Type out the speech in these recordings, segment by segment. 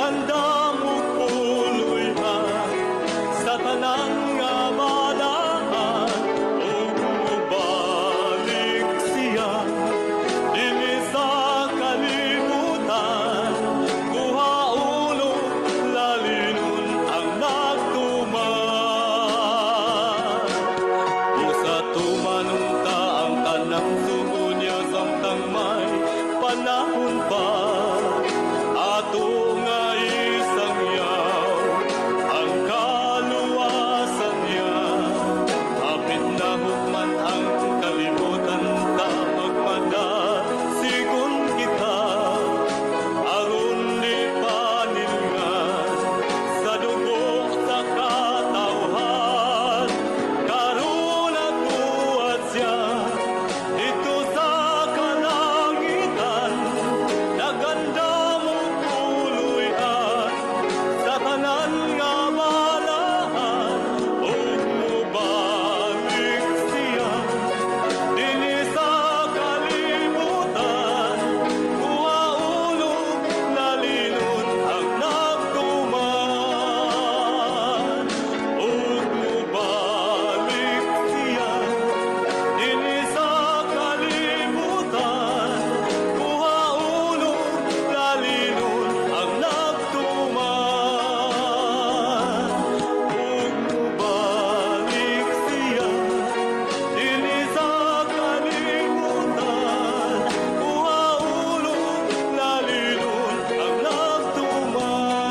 Nagandam og puloy-an sa tanan nga balaan ug mobalik siya dinhi sa kalibutan, kuhaon og lalinon ang nagtuman. Busa tuman unta ang tanang sugo niya samtang may panahon pa. Ato nga isangyaw ang kaluwasan niya. Hapit na hukman ang kalibutan, ta magmadasigon kita aron di panilngan sa dugo sa katawhan. Karon nagbuhat siya didto sa kalangitan, nagandam og puloy-an sa tanan nga balaan ug mobalik siya dinhi sa kalibutan, kuhaon og lalinon ang nagtuman ug mobalik siya dinhi sa kalibutan, kuhaon og lalinon ang nagtuman ug mobalik siya dinhi sa kalibutan, kuhaon og lalinon ang nagtuman,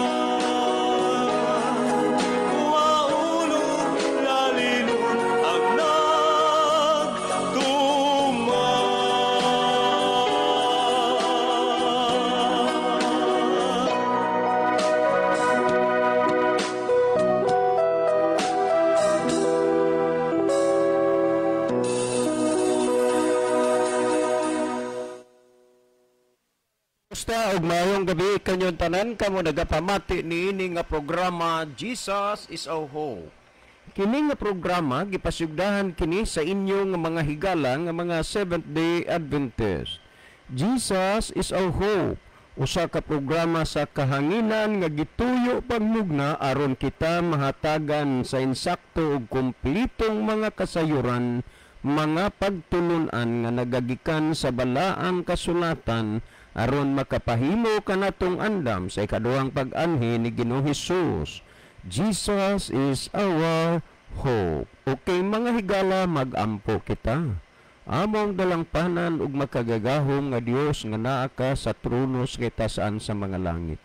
kuhaon og lalinon ang nagtuman. Kumusta ug maayong gabi kanyong tanan kamo nagapamati niini nga programa Jesus is Our Hope. Kini nga programa gipasugdahan kini sa inyo nga mga higala nga mga Seventh Day Adventist. Jesus is Our Hope, usa ka programa sa kahanginan nga gituyo pagmugna aron kita mahatagan sa insakto ug kumpletong mga kasayuran, mga pagtulun-an nga nagagikan sa balaang kasulatan aron makapahimo kanatong andam sa ikaduhang pag-anhi ni Ginoong Hesus. Jesus is our hope. Okay mga higala, mag-ampo kita. Among dalangpanan ug makagagahom nga Dios nga naa ka sa trono sa kitasan sa mga langit.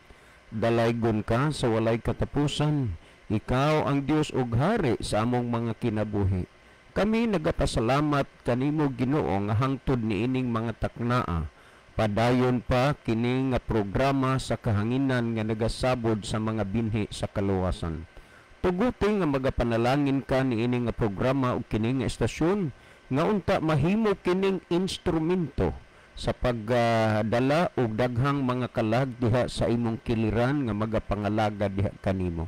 Dalaygon ka sa walay katapusan. Ikaw ang Dios ug hari sa among mga kinabuhi. Kami nagapasalamat kanimo Ginoo nga hangtod niining mga taknaa. Padayon pa kini nga programa sa kahanginan nga nagasabod sa mga binhi sa kaluwasan. Tuguti nga magapanalangin ka niini nga programa ug kini nga estasyon nga unta mahimo kining instrumento sa pagdala og daghang mga kalag diha sa imong kiliran nga magapangalaga diha kanimo.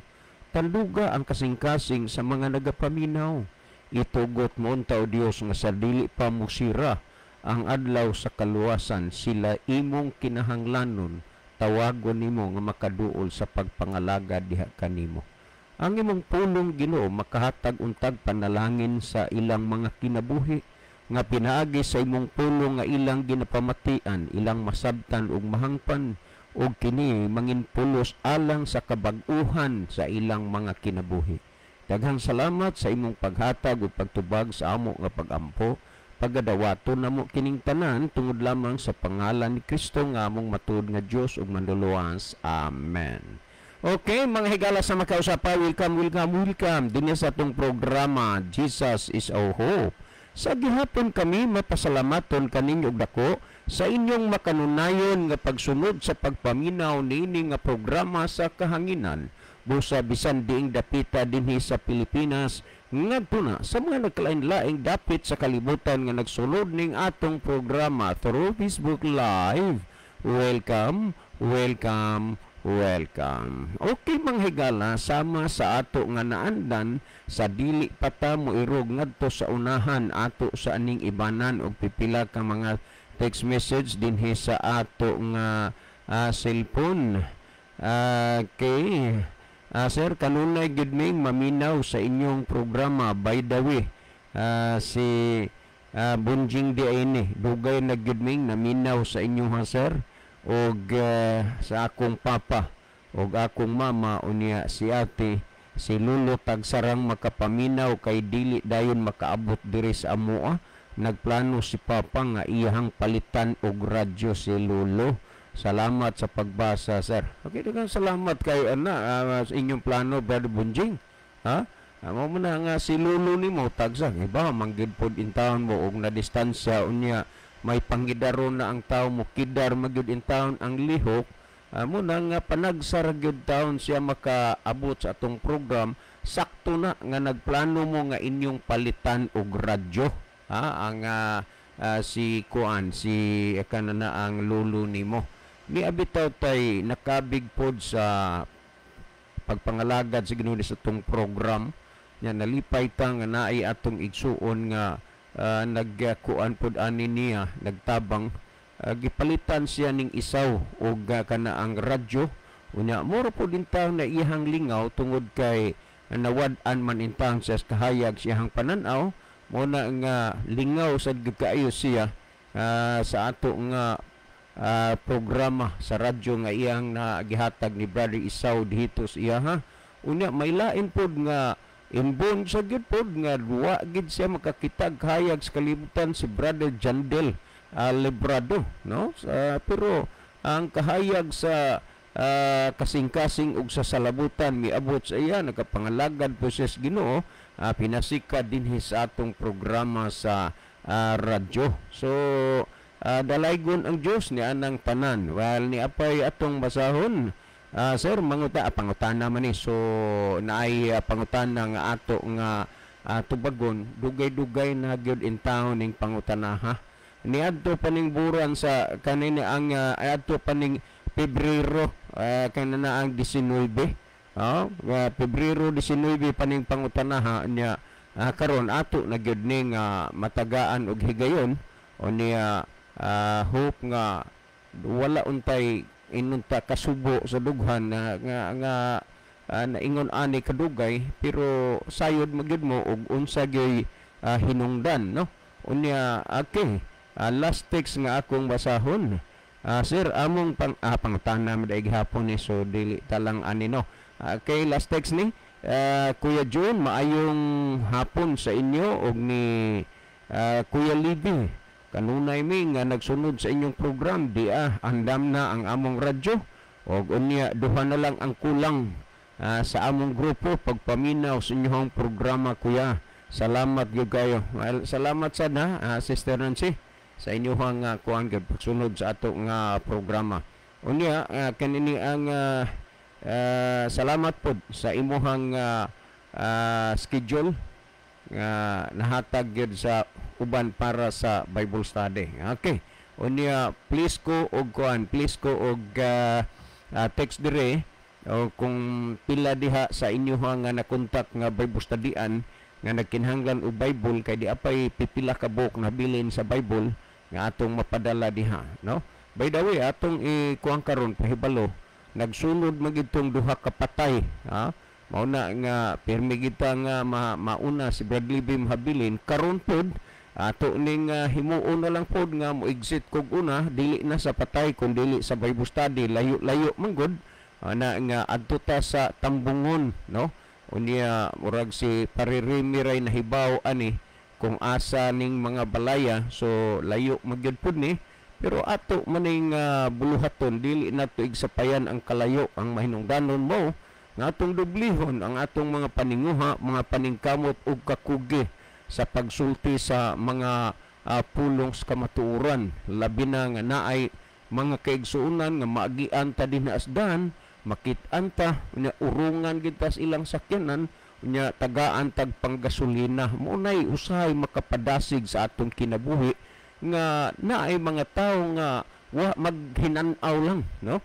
Tanduga ang kasing-kasing sa mga nagapaminaw. Itugot mo unta o Dios nga sa dili pa musira ang adlaw sa kaluwasan, sila imong kinahanglanon, tawagon nimo nga makaduol sa pagpangalaga diha kanimo. Ang imong pulong Ginoo makahatag untag panalangin sa ilang mga kinabuhi nga pinaagi sa imong pulong nga ilang ginapamatian, ilang masabtan ug mahangpan, ug kini mangin pulos alang sa kabag-uhan sa ilang mga kinabuhi. Daghang salamat sa imong paghatag ug pagtubag sa amo nga pagampo. Pagadawaton namo kining tanan tungod lamang sa pangalan ni Kristo nga among matuod nga Dios ug manluluwas. Amen. Okay, mga higala sa makausapa, welcome, welcome, welcome dinhi sa atong programa Jesus is Our Hope. Sa gihapon kami mapasalamaton kaninyo og dako sa inyong makanunayon nga pagsunod sa pagpaminaw niini nga programa sa kahanginan. Busa bisan diing dapita dinhi sa Pilipinas ngadto na sa mga nagkalain-laing dapit sa kalibutan nga nagsulod ning atong programa through Facebook Live. Welcome, welcome, welcome. Okay mga higala, sama sa ato nga naandan sa dili pa ta moirog ngadto sa unahan ato sa aning ibanan og pipila ka mga text message dinhi sa ato nga cellphone. Okay. Sir, kanunay gid ming maminaw sa inyong programa. By the way, si Bunjing di ini, dugay na gid ming naminaw sa inyong ha, sir, og sa akong papa og akong mama, unya si ate, si Lulo tagsarang makapaminaw kay dili dayon makaabot diri sa amoa. Nagplano si papa nga iyahang palitan og radyo si Lulo. Salamat sa pagbasa, sir. Okay, daghang salamat kay ana sa inyong plano, Brother Bunjing. Ha? Mao mo na nga si Lulo nimo tagsang iba manggid pod intawon mo og na distansya, unya may pangidaron na ang tao mo kidar magyud intawon ang lihok. Mo na nga panagsara gyud taon siya makaabot sa atong program. Sakto na nga nagplano mo nga inyong palitan og radyo, ha, ang si kuan si kanana ang lulo nimo ni abitaw tay nakabig pod sa pagpangalagad sa Ginoo sa atong program nya. Nalipay ta nga naay atong igsuon nga nagkuan pod ani niya, nagtabang, gipalitan siya ning isaw og kana ang radyo. Unya moro pod intawn na iyang lingaw tungod kay nawad-an man intawn siya sa kahayag siyang panan-aw. Mo na nga lingaw sad gyud kaayo siya sa ato nga programa sa radyo nga iyang nagihatag ni Brother Isaw dito sa iya ha. Unya may lain pod nga inborn sa gyud pod nga wa gid siya makakitag hayag sa kalibutan, si Brother Jandel Librado, no? Pero ang kahayag sa kasing-kasing ug sa salabutan miabot sa iya, nakapangalagad po siya sa Ginoo, pinasika dinhi sa atong programa sa radyo. So dalaygon ang Dios ni anang tanan. Well, ni apay atong basahon. Sir, manguta pangutana man ni, so naay pangutana nga ato nga tubagon. Dugay-dugay na gyud in town ning pangutana ha. Niadto pa ning buran sa kanina ang adto pa ning Pebrero, kanina ang 19. Oh, Pebrero 19 pa ning pangutana ha niya. Karon ato na gyud ning matagaan og higayon o niya, hope nga wala untay inunta kasubo sa dughan na nga nga naingon ani kadugay, pero sayod magyud mo og unsa gyud hinungdan, no? Unya okay, last text nga akong basahon. Sir, among pangutana man gihapon ni, so dili talang ani, no? Okay, last text ni Kuya June, maayong hapon sa inyo og ni Kuya Libby. Kanunay mi nga nagsunod sa inyong program di andam na ang among radyo og unya duha na lang ang kulang sa among grupo pagpaminaw sa inyong programa, kuya. Salamat gyud kayo. Well, salamat sad ha, Sister Nancy, sa inyong kuan gyud pagsunod sa ato nga programa. Unya kanini ang salamat pod sa imuhang schedule nga nahatag gyud sa uban para sa Bible study. Okay. Unya please ko og kuan, please ko og text dire o kung pila diha sa inyo nga nakontak nga Bible studyan nga nagkinahanglan og Bible, kay di apay pipila ka buok nabilin sa Bible nga atong mapadala diha, no? By the way, atong ikuang karon pahibalo, nagsunod magitong duha ka patay, ha? Mao na nga pirmi kita nga mauna si Bradley B. Habilin karon pod ato ning himuon na lang pod nga mo exit kog una, dili na sa patay kun dili sa Bible study, layo-layo man gud na nga adto ta sa Tambungon, no? Unya murag si Paririmi ray nahibaw ani kung asa ning mga balaya, so layo magyud pud ni, pero ato maning buluhaton, dili nato igsapayan ang kalayo. Ang mahinungdanon mo nga atong dublihon ang atong mga paninguha, mga paningkamot ug kakugi sa pagsulti sa mga pulong sa kamatuoran, labi na nga naay mga kaigsuonan nga maagian ta din asdan, makit-an ta, unya urungan gid ta sa ilang sakyanan, unya tagaan tag panggasolina. Mo nay usahay makapadasig sa atong kinabuhi nga naay mga tawo nga wa maghinan-aw lang, no?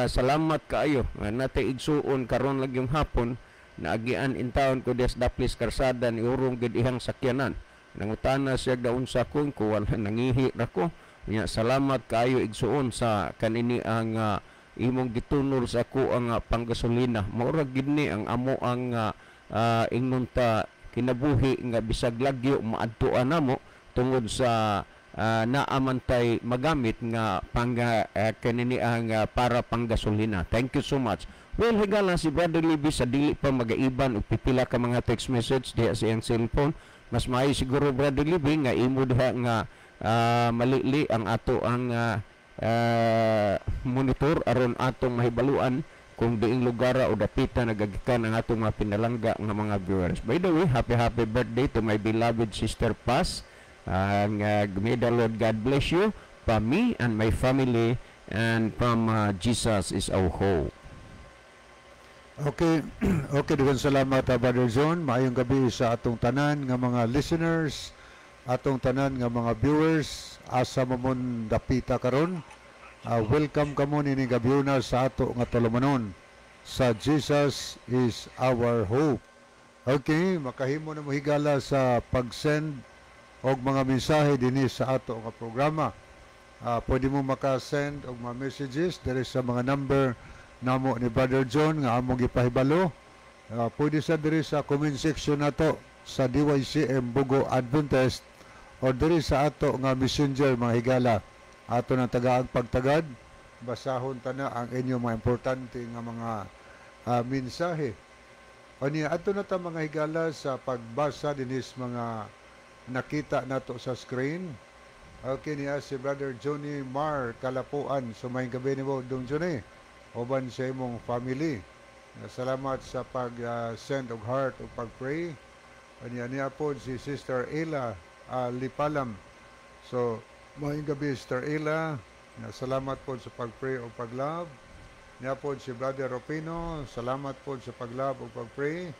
Salamat kaayo natay igsuon karon lang yung hapon naagian in town ko des Daplis Karsada, ni urong gid ihang sakyanan. Nangutana siya daon sa ko wala nangihi ra ko. Nya salamat kaayo, igsuon, sa kanini ang Imong gitunol sa ako ang panggasolina. Mao ra gid ni ang amo ang ingnon ta kinabuhi nga bisag lagyo maadtuan namo tungod sa naa man tay magamit nga pang kanini ang para panggasolina. Thank you so much. Well, higala, si Brother Libby sa dili pa magaiban og pipila ka mga text message diha sa iyang cellphone. Mas maayo siguro, Brother Libby, nga imo diha nga malili ang ato ang monitor aron atong mahibaluan kung diing lugar o dapita nagagikan ang atong mga pinalangga nga mga viewers. By the way, happy happy birthday to my beloved Sister Paz. Ang may the Lord God bless you from me and my family and from Jesus Is Our Hope. Okay, daghang salamat, Brother John. Maayong gabi sa atong tanan nga mga listeners, atong tanan nga mga viewers. Asa man mo dapita karon. Welcome kamo nining gabiuna sa ato nga tulumanon sa Jesus Is Our Hope. Okay, makahimo na mo, higala, sa pag-send og mga mensahe dinhi sa ato nga programa. Pwede mo maka-send og mga messages diri sa mga number namo ni Brother John nga among gipahibalo. Pwede sa diri sa comment section nato sa DYCM Bogo Adventist o diri sa ato nga Messenger, mga higala. Ato nang tagaang pagtagad, basahon ta na ang inyong mga importante nga mga mensahe. Unya ato na ta, mga higala, sa pagbasa dinis mga nakita nato sa screen. Okay niya si Brother Johnny Mar Kalapuan. So maayong gabi nimo, Dong Johnny, uban sa imong family. Salamat sa pag-send og heart o pag-pray. Unya niya po si Sister Ella Lipalam. So maayong gabi, Sister Ella. Salamat po sa pag-pray o pag-love. Niya po si Brother Ropino. Salamat po sa pag-love o pag-pray.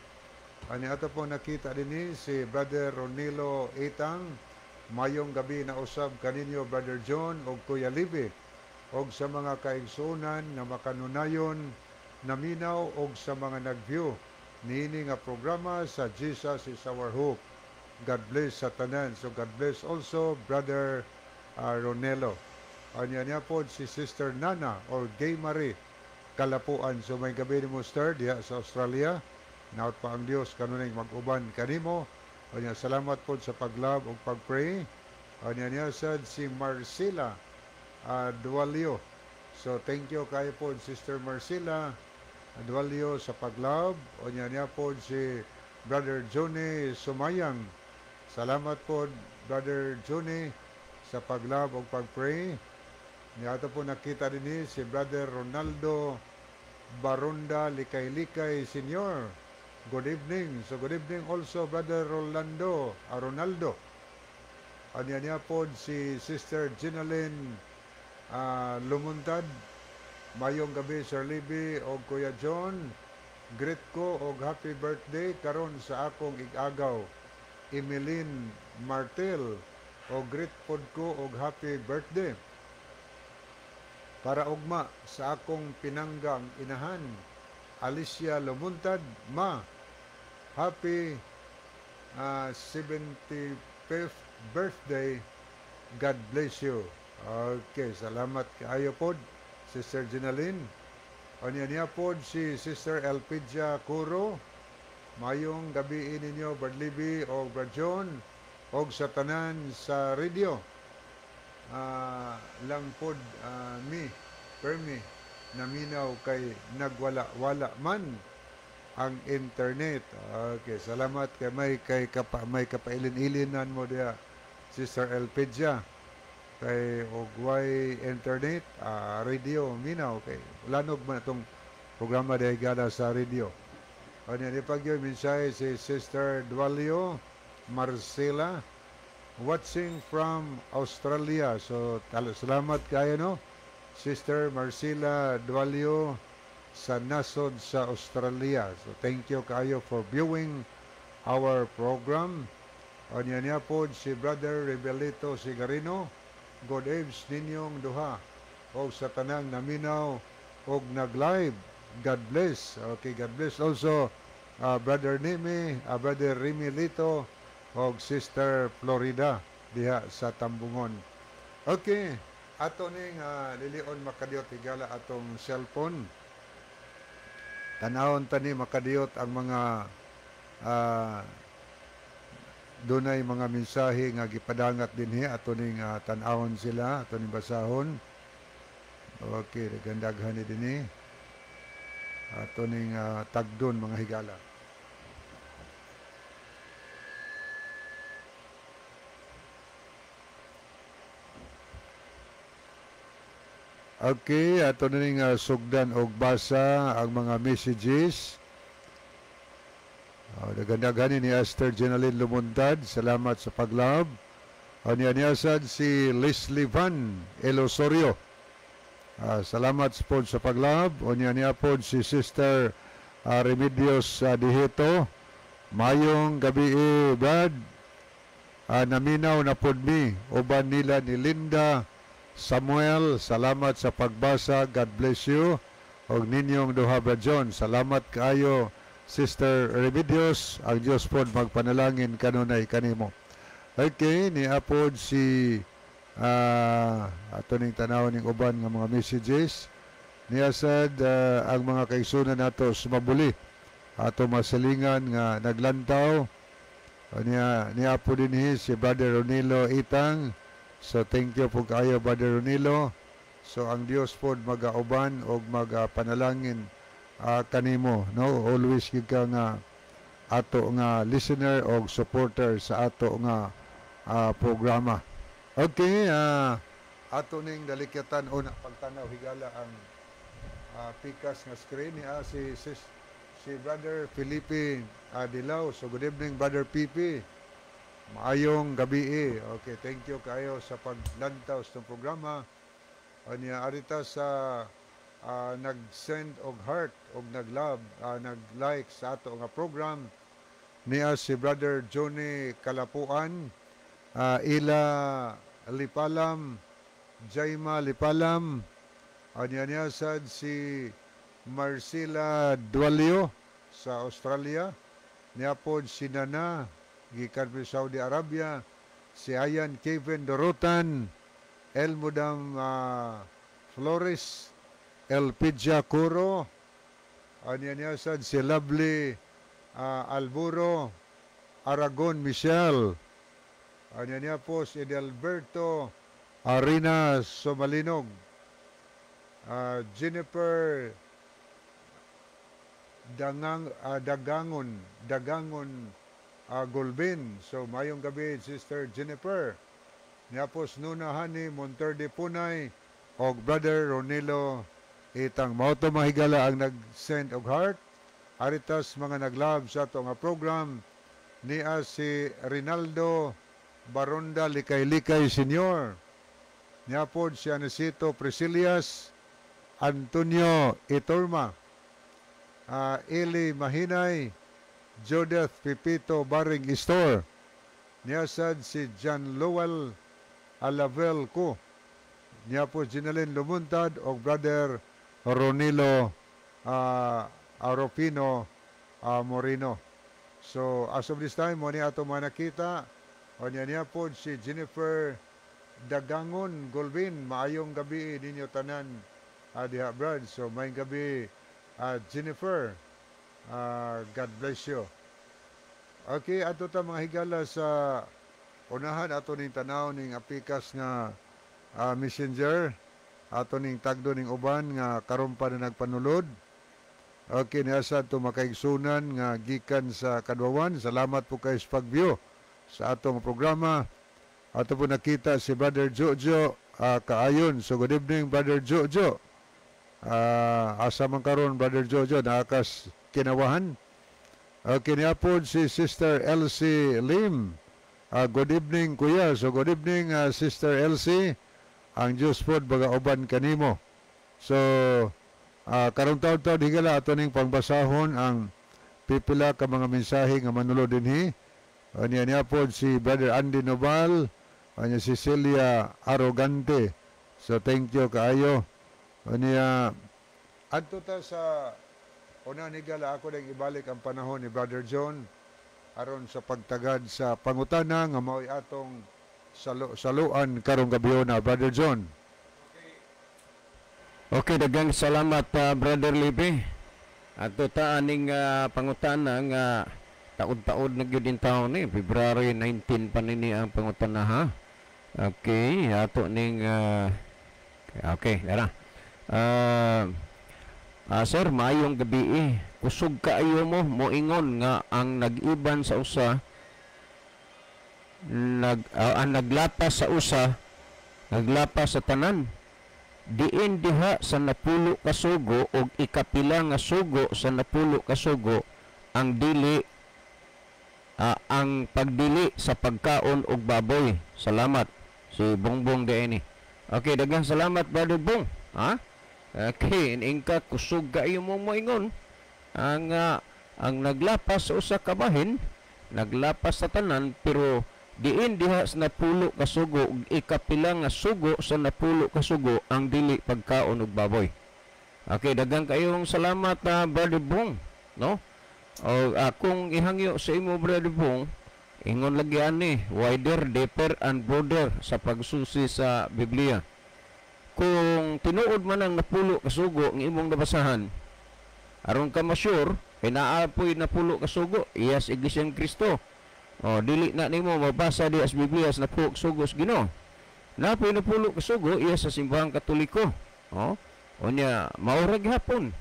Ani ato po nakita din si Brother Ronilo Itang. Mayong gabi na usab kaninyo, Brother John og Kuya Libi, og sa mga kaigsuonan nga makanunayon naminaw og sa mga nag-view niini nga programa sa Jesus Is Our Hope. God bless sa tanan. So God bless also, Brother Ronelo. Anya niya po si Sister Nana or Gay Marie Kalapuan. So maayong gabi nimo, Sister, diha sa Australia. Naot pa ang Dios kanunay mag-uban kanimo. Anya salamat po sa pag-love ug pag-pray. Anya niya sad si Marcela Dualio. So thank you kayo po, Sister Marcela Dualio, sa pag-love. Unya niya po si Brother Johnny Sumayang. Salamat po, Brother Johnny, sa pag-love ug pag-pray. Niya po nakita din si Brother Ronaldo Baronda Likay-Likay Senior. Good evening. So good evening also, Brother Rolando, Ronaldo. Anya niya po si Sister Ginalyn Lumuntad. Mayong gabi, Sir Libby o Kuya John. Greet ko og happy birthday karon sa akong igagaw, Emeline Martel. O greet pod ko og happy birthday. Para ugma sa akong pinanggang inahan, Alicia Lumuntad, ma. Happy 75th birthday. God bless you. Okay, salamat kaayo pod, Sister Ginalyn. Unya niya pod si Sister Elpidia Curo. Mayong gabi ninyo, Brad Libby o Brad John, og sa tanan sa radio. Lang pod mi, permi, naminaw kay nagwala-wala man ang internet. Okay, salamat kay may kay kapa, may kapailin-ilinan mo diha, Sister Elpidia. Kay og way internet, radio minaw kay lanog man itong programa diha gala sa radio. Ano ni pagyo mensahe si Sister Dualio Marcela, watching from Australia. So salamat kayo, no, Sister Marcela Dualio sa nasod sa Australia. So thank you kayo for viewing our program. Anya niya po si Brother Rebelito Sigarino. God eves ninyong duha og sa tanang naminaw og nag-live. God bless. Okay, God bless also Brother Nimi, Brother Rimilito og Sister Florida diha sa Tambungon. Okay, Ato ning lilion, makadiyot, higala, atong cellphone. Tanawon tani, makadiyot, ang mga dunay mga mensahe nga gipadangat dinhi. Ato ning tan-awon sila, ato ning basahon. Okay, gandaghan ni dinhi. Ato ning tagdon, mga higala. Okay, ato na ning sugdan og basa ang mga messages. Daghan ni Esther Jenaline Lumuntad. Salamat sa pag-love. Niya niyasad si Leslie Van Elosorio. Salamat po sa pag-love. O niya niya po si Sister Remedios Dihito. Mayong gabi eh, Brad. Naminaw na pod mi uban nila ni Linda Samuel, salamat sa pagbasa. God bless you. Og ninyong duha, Brad John. Salamat kaayo, Sister Remedios. Ang Diyos pod magpanalangin kanunay kanimo. Okay, ni apod si ato ning tanaw ning uban nga mga messages. Niya sad ang mga kaigsunan nato sumabuli ato masilingan nga naglantaw. Niya niya po dinhi si Brother Ronilo Itang. So thank you po kaayo, Brother Ronilo. So ang Dios pod magauban og magapanalangin kanimo, no? Always gyud ka nga ato nga listener og supporter sa ato nga programa. Okay, ato ning dalikyatan una pagtanaw, higala, ang pikas nga screen ni si Brother Felipe Dilao. So good evening, Brother Pipi. Maayong gabi eh. Okay, thank you kayo sa paglantaw sa programa. Anya arita sa nag-send og heart og nag-love, nag-like sa ato nga program niya si Brother Johnny Kalapuan, Ila Lipalam, Jaima Lipalam, anya niya sad si Marcela Dualio sa Australia, niya pod si Nana gikan pa Saudi Arabia, si Ayan Kevin Dorotan, El Mudam Flores, Elpidia Curo, anya niya sad si Lovely Alburo, Aragon Michelle, anya niya po si Edelberto Arena Somalinog, Jennifer Dangang, Dagangon Gulbin. So mayong gabi, Sister Jennifer. Niya po Nuna Hani Monterde Punay og Brother Ronilo Itang. Mao to, mahigala, ang nag-send og heart. Aritas mga nag-love sa ato nga program niya si Rinaldo Baronda Likay-Likay Senior. Niya po si Anicito Priscilias, Antonio Iturma, Eli Mahinay, Judith Pipito Baring Store. Niya sad si John Lowell Alavel ko. Niya po Ginalyn Lumuntad o Brother Ronilo Aropino Moreno. So as of this time, mo ni ato mga nakita. O niya niya po si Jennifer Dagangon Gulbin. Maayong gabi ninyo tanan diha, Brad. So maayong gabi, Jennifer. God bless you. Okay, ato ta, mga higala, sa unahan ato ning tanaw ning apikas nga messenger, ato ning tagdo ning uban nga karon pa na nagpanulod. Okay, niya sa ato makaigsunan nga gikan sa Kadwawan. Salamat po kayo sa pag-view sa atong programa. Ato po nakita si Brother Jojo Kaayon. So good evening, Brother Jojo. Asa man karon, Brother Jojo, naakas kinawahan? Okay, niya po si Sister Elsie Lim. Good evening, Kuya. So good evening, Sister Elsie. Ang Diyos po baga uban kanimo. So karong taon-taon, higala, ato ning pangbasahon ang pipila ka mga mensahe nga manulo dinhi. Niya niya po si Brother Andy Noval, niya si Celia Arrogante. So thank you kaayo. Niya adto ta sa una, higala, ako nang ibalik ang panahon ni Brother John aron sa pagtagad sa pangutana nga mao'y atong saluan karong gabi na, Brother John. Okay, daghang salamat, Brother Libe. Ato ta aning pangutana nga taod-taod na gyud in taon ni February 19 pa nini ang pangutana, ha. Okay, ato ning okay, dara. Sir, maayong gabi eh. Kusog kaayo mo moingon nga ang nag-iban sa usa nag ang naglapas sa usa naglapas sa tanan. Diin diha sa 10 ka sugo og ikapila nga sugo sa 10 ka sugo ang dili ang pagdili sa pagkaon og baboy? Salamat. Si Bongbong diay ni. Okay, daghang salamat, Brother Bong. Ha? Okay, ingka kusog kaayo mo moingon ang naglapas sa usa ka bahin naglapas sa tanan, pero diin diha sa 10 ka sugo ug ikapila nga sugo sa 10 ka sugo ang dili pagkaon og baboy? Okay, daghang kayong salamat, Brother Bong, no? O akong ihangyo sa imo, Brother Bong, ingon lagi ani, wider, deeper and broader sa pagsusi sa Biblia. Kung tinuod man ang 10 ka sugo ng imong nabasahan, aron ka ma-sure, kay naa po'y 10 ka sugo, iyas Iglesia ni Kristo. O, dili na nimo mabasa di as Biblia sa 10 ka sugo sa Ginoo. Napoy 10 ka sugo iya sa Simbahang Katoliko. O, unya maura gihapon.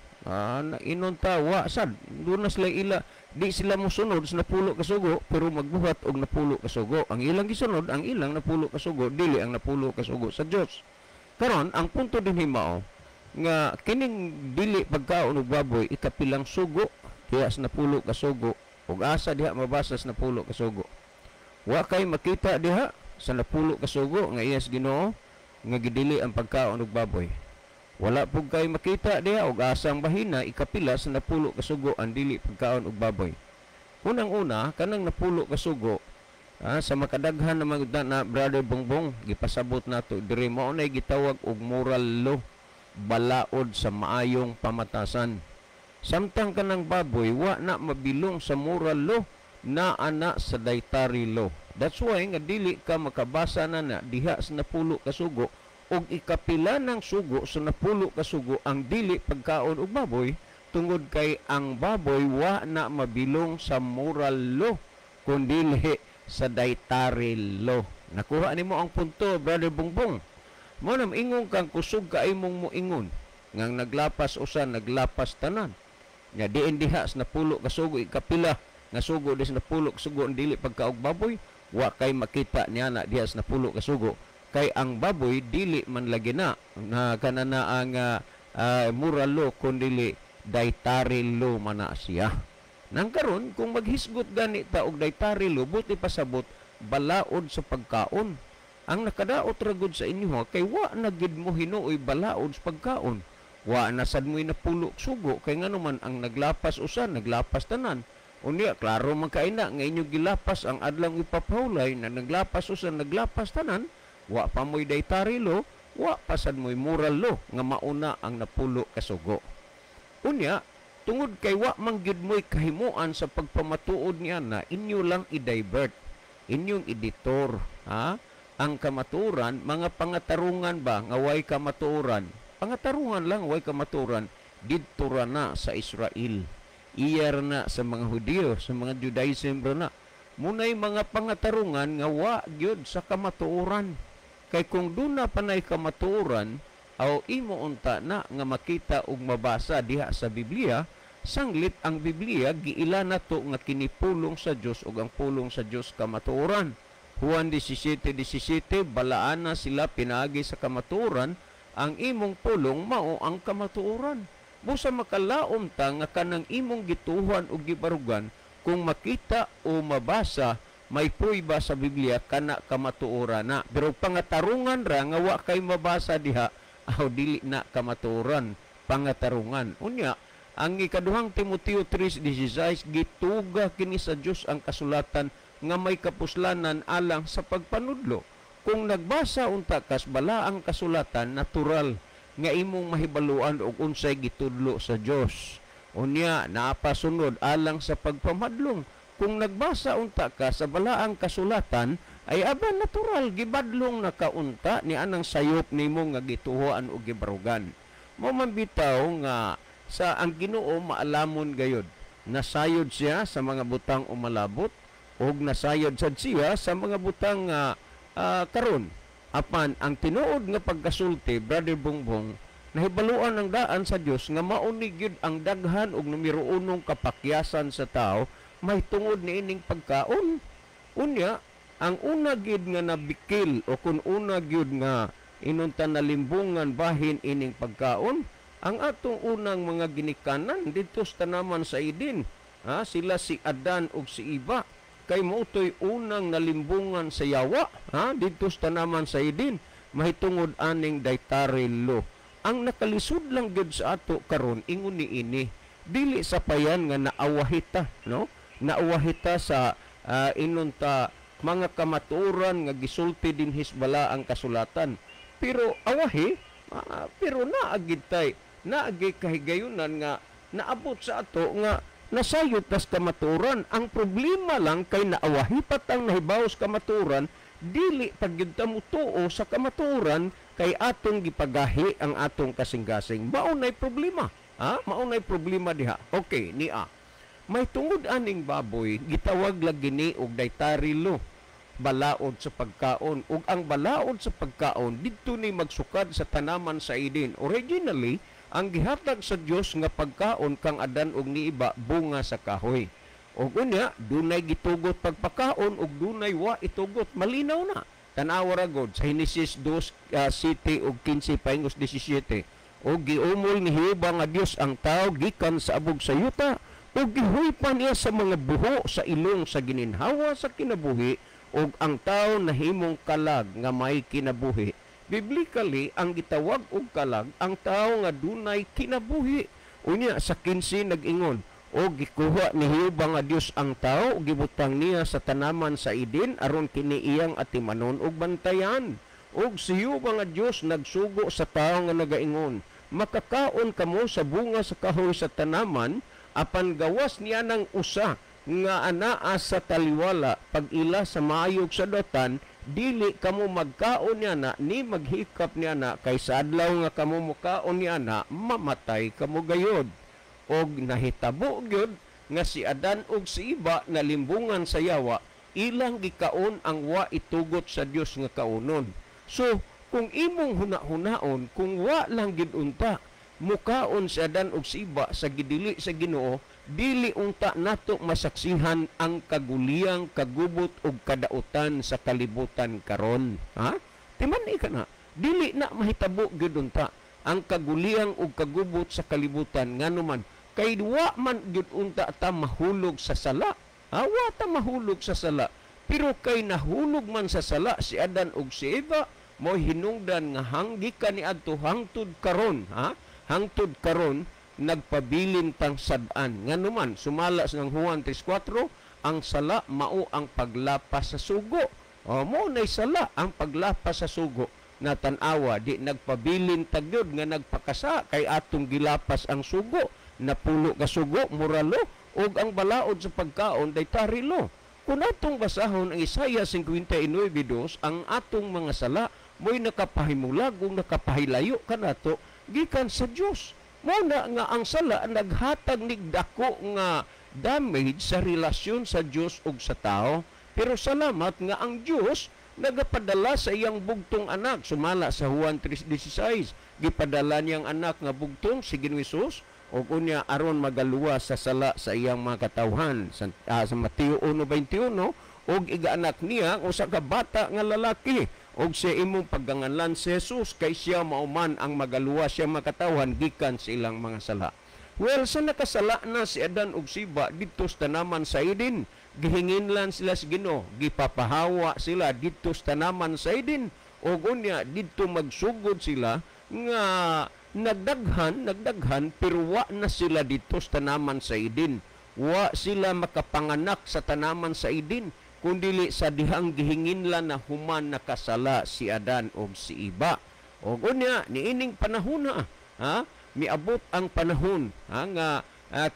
Inon ta wa sad doon na sila ila, di sila mosunod sa 10 ka sugo pero magbuhat og 10 ka sugo. Ang ilang gisunod ang ilang 10 ka sugo, dili ang 10 ka sugo sa Dios. Karon ang punto dinhi mao nga kining dili pagkaon og baboy ikapilang sugo diha sa 10 ka sugo ug asa diha mabasa sa 10 ka sugo? Wa kay makita diha sa 10 ka sugo nga iyas Ginoo nga gidili ang pagkaon og baboy. Wala pug kay makita diha og asang bahina ikapila sa 10 ka sugo ang dili pagkaon og baboy. Unang-una, kanang 10 ka sugo, sa makadaghan na mga na, Brother Bongbong, gipasabot nato diri, mao nay gitawag og moral law, balaod sa maayong pamatasan. Samtang kanang baboy wa na mabilong sa moral law, na ana sa dietary law. That's why nga dili ka makabasa na na diha sa 10 ka sugo og ikapila ng sugo sa 10 ka sugo ang dili pagkaon og baboy, tungod kay ang baboy wa na mabilong sa moral law kun dili sa dietary law. Nakuha nimo ang punto, Brother Bongbong? Mo na ingon kang kusog ka imong moingon ngang naglapas usa naglapas tanan. Nga diin diha sa 10 ka sugo ikapila nga sugo di sa 10 ka sugo ang dili pagkaog baboy, wa kay makita niya na diha sa 10 ka sugo kay ang baboy dili man lagi na na kanana ang moral law kun dili dietary law man na siya. Nang karon kung maghisgot gani ta og dietary law, buti pasabot balaod sa pagkaon. Ang nakadaot ra gud sa inyo kay wa na gid mo hinuoy balaod sa pagkaon. Wa na sad mo'y 10 sugo kay ngano man ang naglapas usa naglapas tanan. Unya klaro man kay na nga inyong gilapas ang adlawng ipapahulay na naglapas usa naglapas tanan, wa pa mo'y dietary law, wa pa sad mo'y moral law nga mauna ang 10 ka sugo. Unya tungod kay wa man gyud mo'y kahimuan sa pagpamatuod niya na inyo lang i-divert, inyong editor, ha? Ang kamatuoran, mga pangatarungan ba nga way kamatuoran? Pangatarungan lang way kamatuoran didto ra na sa Israel. Iya ra na sa mga Hudiyo, sa mga Judaism ra na. Munay mga pangatarungan nga wa gyud sa kamatuoran. Kay kung duna panay kamatuoran, aw imo unta na nga makita ug mabasa diha sa Biblia, sanglit ang Biblia giila nato nga kini pulong sa Dios ug ang pulong sa Dios kamatuoran. Juan 17:17, balaan na sila pinaagi sa kamatuoran, ang imong pulong mao ang kamatuoran. Busa makalaom ta nga kanang imong gituhan ug gibarugan, kung makita o mabasa may prueba sa Biblia kana kamatuoran na. Pero pangatarungan ra nga wa kay mabasa diha, aw dili na kamatuoran, pangatarungan. Unya, ang ikaduhang Timoteo 3:16, gituga kini sa Dios ang kasulatan nga may kapuslanan alang sa pagpanudlo. Kung nagbasa unta kas balaang kasulatan, natural nga imong mahibaluan og unsay gitudlo sa Dios. Unya, naapasunod alang sa pagpamadlong. Kung nagbasa unta ka sa balaang kasulatan, ay aba natural gibadlong na kaunta ni anang sayop nimo nga gituhoan og gibarugan. Mao man bitaw nga sa ang Ginoo maalamon gayod. Nasayod siya sa mga butang umalabot ug nasayod sad siya sa mga butang nga karon. Apan ang tinuod nga pagkasulti, Brother Bongbong, nahibaluan ang daan sa Dios nga mao ni gyud ang daghan og numero unong kapakyasan sa tao may tungod niining pagkaon. Unya, ang una gyud nga nabikil o kung una gyud nga inunta nalimbungan bahin ining pagkaon, ang atong unang mga ginikanan didto sa tanaman sa Eden, ha, sila si Adan ug si Eva, kay mao to'y unang nalimbungan sa yawa, ha, didto sa tanaman sa Eden mahitungod aning dietary law. Ang nakalisod lang gyud sa ato karon ingon ni ini, dili sa payan nga naawahita, no? Naawahita sa inunta mga kamatuoran nga gisulti dinhis balaang kasulatan. Pero awahi, pero naagid tay, naagi kahigayunan nga naabot sa ato nga nasayod tas kamatuoran. Ang problema lang kay naawahi pat ang nahibaw sa kamatuoran, dili pagyud ta motuo sa kamatuoran kay atong gipagahi ang atong kasing-kasing. Mao nay problema. Ha? Mao nay problema diha. Okay, niya. May tungod aning baboy, gitawag lagi ni og dietary law, balaod sa pagkaon. Ug ang balaod sa pagkaon didto ni magsukad sa tanaman sa Eden. Originally, ang gihatag sa Dios nga pagkaon kang Adan ug ni Iba, bunga sa kahoy. Ug unya, dunay gitugot pagpakaon ug dunay wa itugot. Malinaw na. Tan-awa ra gud sa Genesis 2 7 ug 15 paingos 17. Ug giumol ni Jehova nga Dios ang tao gikan sa abog sa yuta ug gihuypan niya sa mga buho sa ilong sa gininhawa sa kinabuhi, ug ang tao nahimong kalag nga may kinabuhi. Biblically, ang gitawag og kalag ang tao nga dunay kinabuhi. Unya sa 15 nag-ingon, og gikuha ni Jehova nga Dios ang tao ug gibutang niya sa tanaman sa Eden aron kini iyang atimanon ug bantayan. Ug si Jehova nga Dios nagsugo sa tao nga nagaingon, makakaon kamo sa bunga sa kahoy sa tanaman, apan gawas niya ng usa nga anaa sa taliwala pag-ila sa maayog sa dotan, dili kamo magkaon niya na ni maghikap niya na, kay sa adlaw nga kamo mukaon niya na, mamatay kamo gayod. Og nahitabo gyud nga si Adan ug si Iba nalimbungan sa yawa, ilang gikaon ang wa itugot sa Dios nga kaunon. So kung imong huna-hunaon, kung wa lang gid unta mukaon si Adan ug si Iba sa gidili sa Ginoo, dili unta nato masaksihan ang kaguliyang kagubot ug kadautan sa kalibutan karon. Ha? Timan-i ka na. Dili na mahitabo gyud unta ang kaguliyang ug kagubot sa kalibutan, nganuman kay wa man gyud unta ta mahulog sa sala. Ha? Wa ta mahulog sa sala. Pero kay nahulog man sa sala si Adan ug si Eva, mo hinungdan nga hanggikan niadto hangtod karon, ha? Hangtod karon nagpabilin tang sad-an. Nganuman sumala sa Juan 3:4, ang sala mao ang paglapas sa sugo. O mo nay sala ang paglapas sa sugo. Natanawa di nagpabilin tagyod nga nagpakasa kay atong gilapas ang sugo. Napulo ka sugo moralo, ug ang balaod sa pagkaon dietary law. Kung atong basahon ang Isaiah 59:2, ang atong mga sala mo'y nakapahimulag ug nakapahilayo kanato gikan sa Dios. Mao na nga ang sala naghatag nig dako nga damage sa relasyon sa Dios ug sa tao. Pero salamat nga ang Dios nagapadala sa iyang bugtong anak. Sumala sa Juan 3:16, gipadala niyang anak nga bugtong si Ginoong Hesus ug unya aron magaluwas sa sala sa iyang mga katawhan. Sa Mateo 1:21, ug igaanak niya ang usa ka bata nga lalaki, ug sa imong pagganganlan si Jesus kay siya mauman ang magaluwas siya mga katawhan gikan sa ilang mga sala. Well, sa nakasala na si Adan ug si Eva didto sa tanaman sa Eden, gihinginlan sila sa Ginoo, gipapahawa sila didto sa tanaman sa Eden, ug unya didto magsugod sila nga nagdaghan pero wa na sila didto sa tanaman sa Eden. Wa sila makapanganak sa tanaman sa Eden, kundili sa dihang gihinginlan na human nakasala si Adan og si Eva. Og unya niining panahona, ha, miabot ang panahon, ha, nga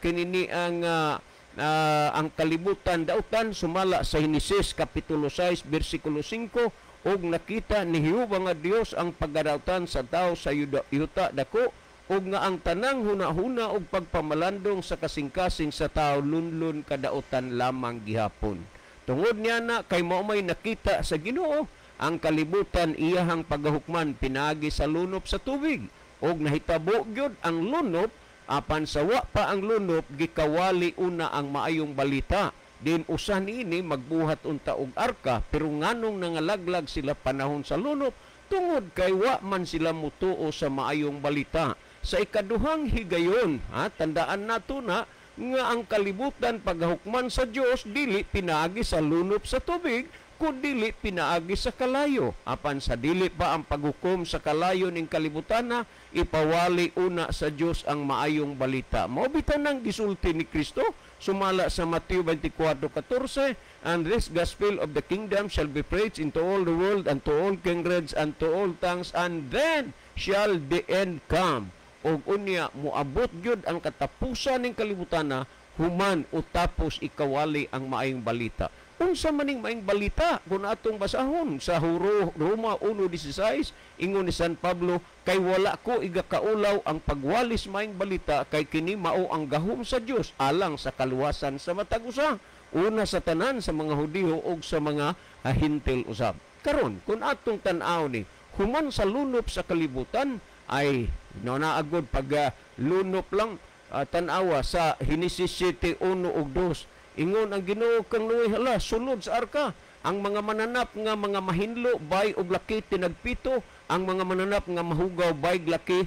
kinini ang kalibutan dautan sumala sa Henesis kapitulo 6 bersikulo 5, og nakita ni Jehova nga Dios ang pagkadautan sa tao sa yuta dako, ug nga ang tanang hunahuna ug pagpamalandong sa kasing-kasing sa tao lunlun kadautan lamang gihapon. Tungod niya na kay mao may nakita sa Ginoo ang kalibutan iyahang pagahukman pinaagi sa lunop sa tubig, ug nahitabo gyud ang lunop, apan sa wa pa ang lunop gikawali una ang maayong balita. Din usa niini magbuhat unta og arka, pero nganong nangalaglag sila panahon sa lunop? Tungod kay wa man sila mutuo sa maayong balita. Sa ikaduhang higayon, ha, tandaan nato na nga ang kalibutan paghukman sa Dios dili pinaagi sa lunop sa tubig, kun dili pinaagi sa kalayo. Apan sa dili pa ang paghukom sa kalayo ning kalibutan na ipawali una sa Dios ang maayong balita. Mao bitaw nang gisulti ni Kristo sumala sa Mateo 24:14, "And this gospel of the kingdom shall be preached into all the world and to all kindreds and to all tongues, and then shall the end come." Og unya moabot gyud ang katapusan ning kalibutan na human o tapos ikawali ang maayong balita. Unsa maning maayong balita? Kung atong basahon sa Roma 1:16, ingon ni San Pablo, "Kay wala ko igakaulaw ang pagwalis maayong balita, kay kini mao ang gahom sa Dios alang sa kaluwasan sa matag usa, una sa tanan sa mga Hudiyo ug sa mga Hentil usab." Karon, kung atong tan-aw ni human sa lunop sa kalibutan ay no naagod pag lunop lang, tan-awa sa Henesis 7:1 ug 2. Ingon ang Ginoo kang Noe, "Hala, sulod sa arka. Ang mga mananap nga mga mahinlo bay og laki tinagpito, ang mga mananap nga mahugaw bay laki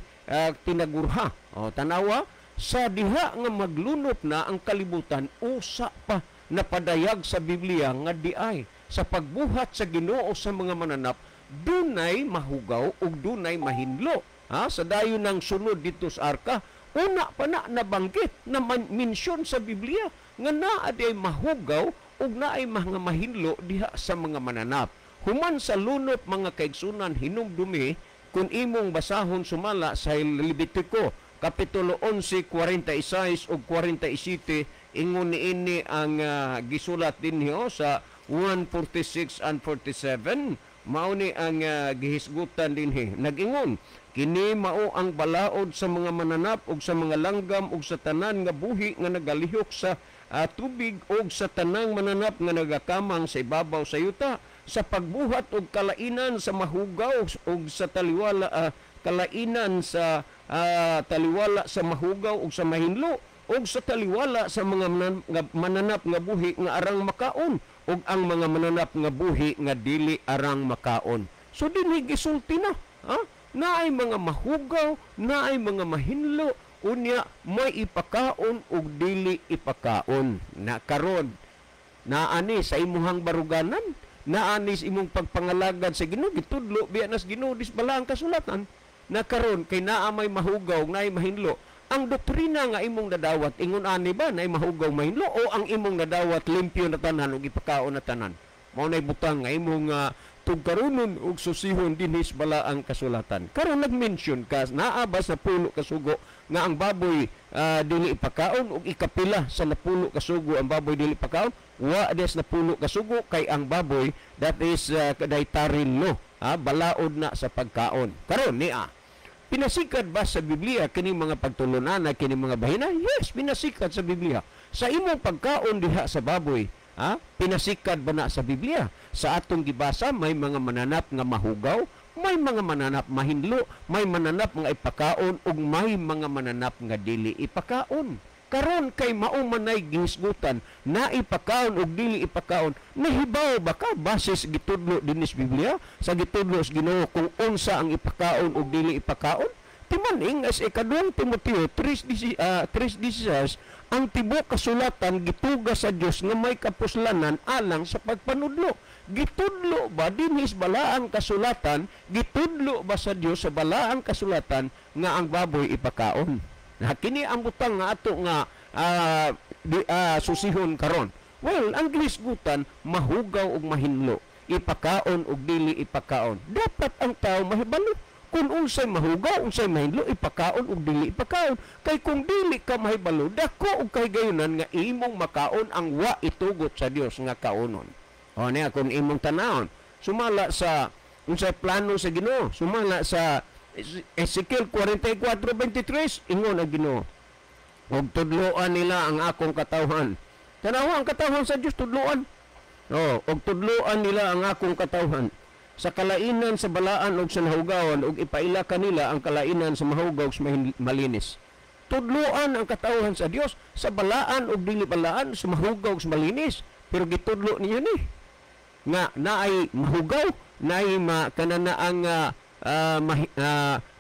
tinagurha." O tanawa sa diha nga maglunop na ang kalibutan, usa pa napadayag sa Biblia nga di ay sa pagbuhat sa Ginoo sa mga mananap dunay mahugaw ug dunay mahinlo. Ha, sa dayon ng sulod dito sa arka, una pa na nabanggit na mention sa Biblia nga naa di ay mahugaw ug naay mga mahinlo diha sa mga mananap. Human sa lunop, mga kaigsunan, hinumdumi kung imong basahon sumala sa Levitico Kapitulo 11:46 ug 47, ingon niini ang gisulat dinhi sa 1:46 and 47, mao ni ang gihisgutan dinhi. Nag-ingon, "Kini mao ang balaod sa mga mananap ug sa mga langgam ug sa tanan nga buhi nga nagalihok sa tubig ug sa tanang mananap nga nagakamang sa ibabaw sa yuta, sa pagbuhat og kalainan sa mahugaw ug sa taliwala, kalainan sa taliwala sa mahugaw ug sa mahinlo ug sa taliwala sa mga mananap nga buhi nga arang makaon ug ang mga mananap nga buhi nga dili arang makaon." So dinhi gisulti na, ha? Naay mga mahugaw, naay mga mahinlo, unya may ipakaon ug dili ipakaon. Na karon naani sa imuhang baruganan, naani sa imong pagpangalagad sa Ginoo, gitudlo biya nas Ginoo dis balaang kasulatan. Na karon kay naa may mahugaw, naay mahinlo. Ang doktrina nga imong nadawat ingon ani ba, naay mahugaw, mahinlo, o ang imong nadawat limpyo na tanan ug ipakaon na tanan? Mao nay butang nga imong tugkaronon ug susihon dinhi sa balaang kasulatan. Karon nag-mention ka naa ba sa 10 kasugo nga ang baboy dili ipakaon, ug ikapila sa 10 kasugo ang baboy dili ipakaon? Wa des 10 kasugo, kay ang baboy, that is dietary law, ha, balaod na sa pagkaon. Karon niya, pinasikad ba sa Biblia kini mga pagtulunan na kini mga bahina? Yes, pinasikad sa Biblia. Sa imong pagkaon diha sa baboy, ha, pinasikad ba na sa Biblia? Sa atong gibasa, may mga mananap nga mahugaw, may mga mananap mahinlo, may mananap nga ipakaon ug may mga mananap nga dili ipakaon. Karon kay mao man nay gihisgutan na ipakaon ug dili ipakaon, nahibaw ba ka base sa gitudlo dinhi sa Biblia, sa gitudlo sa Ginoo kung unsa ang ipakaon ug dili ipakaon? Timan-ing as ikaduhang Timoteo 3:16, ang tibuok kasulatan gituga sa Dios nga may kapuslanan alang sa pagpanudlo. Gitudlo ba dinhi sa balaang kasulatan, gitudlo ba sa Dios sa balaang kasulatan nga ang baboy ipakaon? Na kini ang butang nga ato nga susihon karon. Well, ang gihisgutan mahugaw ug mahinlo, ipakaon ug dili ipakaon. Dapat ang tao mahibalo kung unsay mahugaw, unsay mahinlo, ipakaon ug dili ipakaon. Kay kung dili ka mahibalo, dako og kahigayunan nga imong makaon ang wa itugot sa Dios nga kaonon. O niya kung imong tanawon, sumala sa unsay plano sa Ginoo, sumala sa Ezekiel 44:23, ingon ang Ginoo, "Ug tudloan nila ang akong katawhan." Tanawa ang katawhan sa Dios tudloan. Oh, ug tudloan nila ang akong katawhan sa kalainan sa balaan ug sa nahugawan, ug ipaila kanila ang kalainan sa mahugaw ug sa malinis. Tudloan ang katawhan sa Dios sa balaan ug dili balaan, sa mahugaw ug sa malinis. Pero gitudlo niyo ni nga naay mahugaw, naay ma kanana ang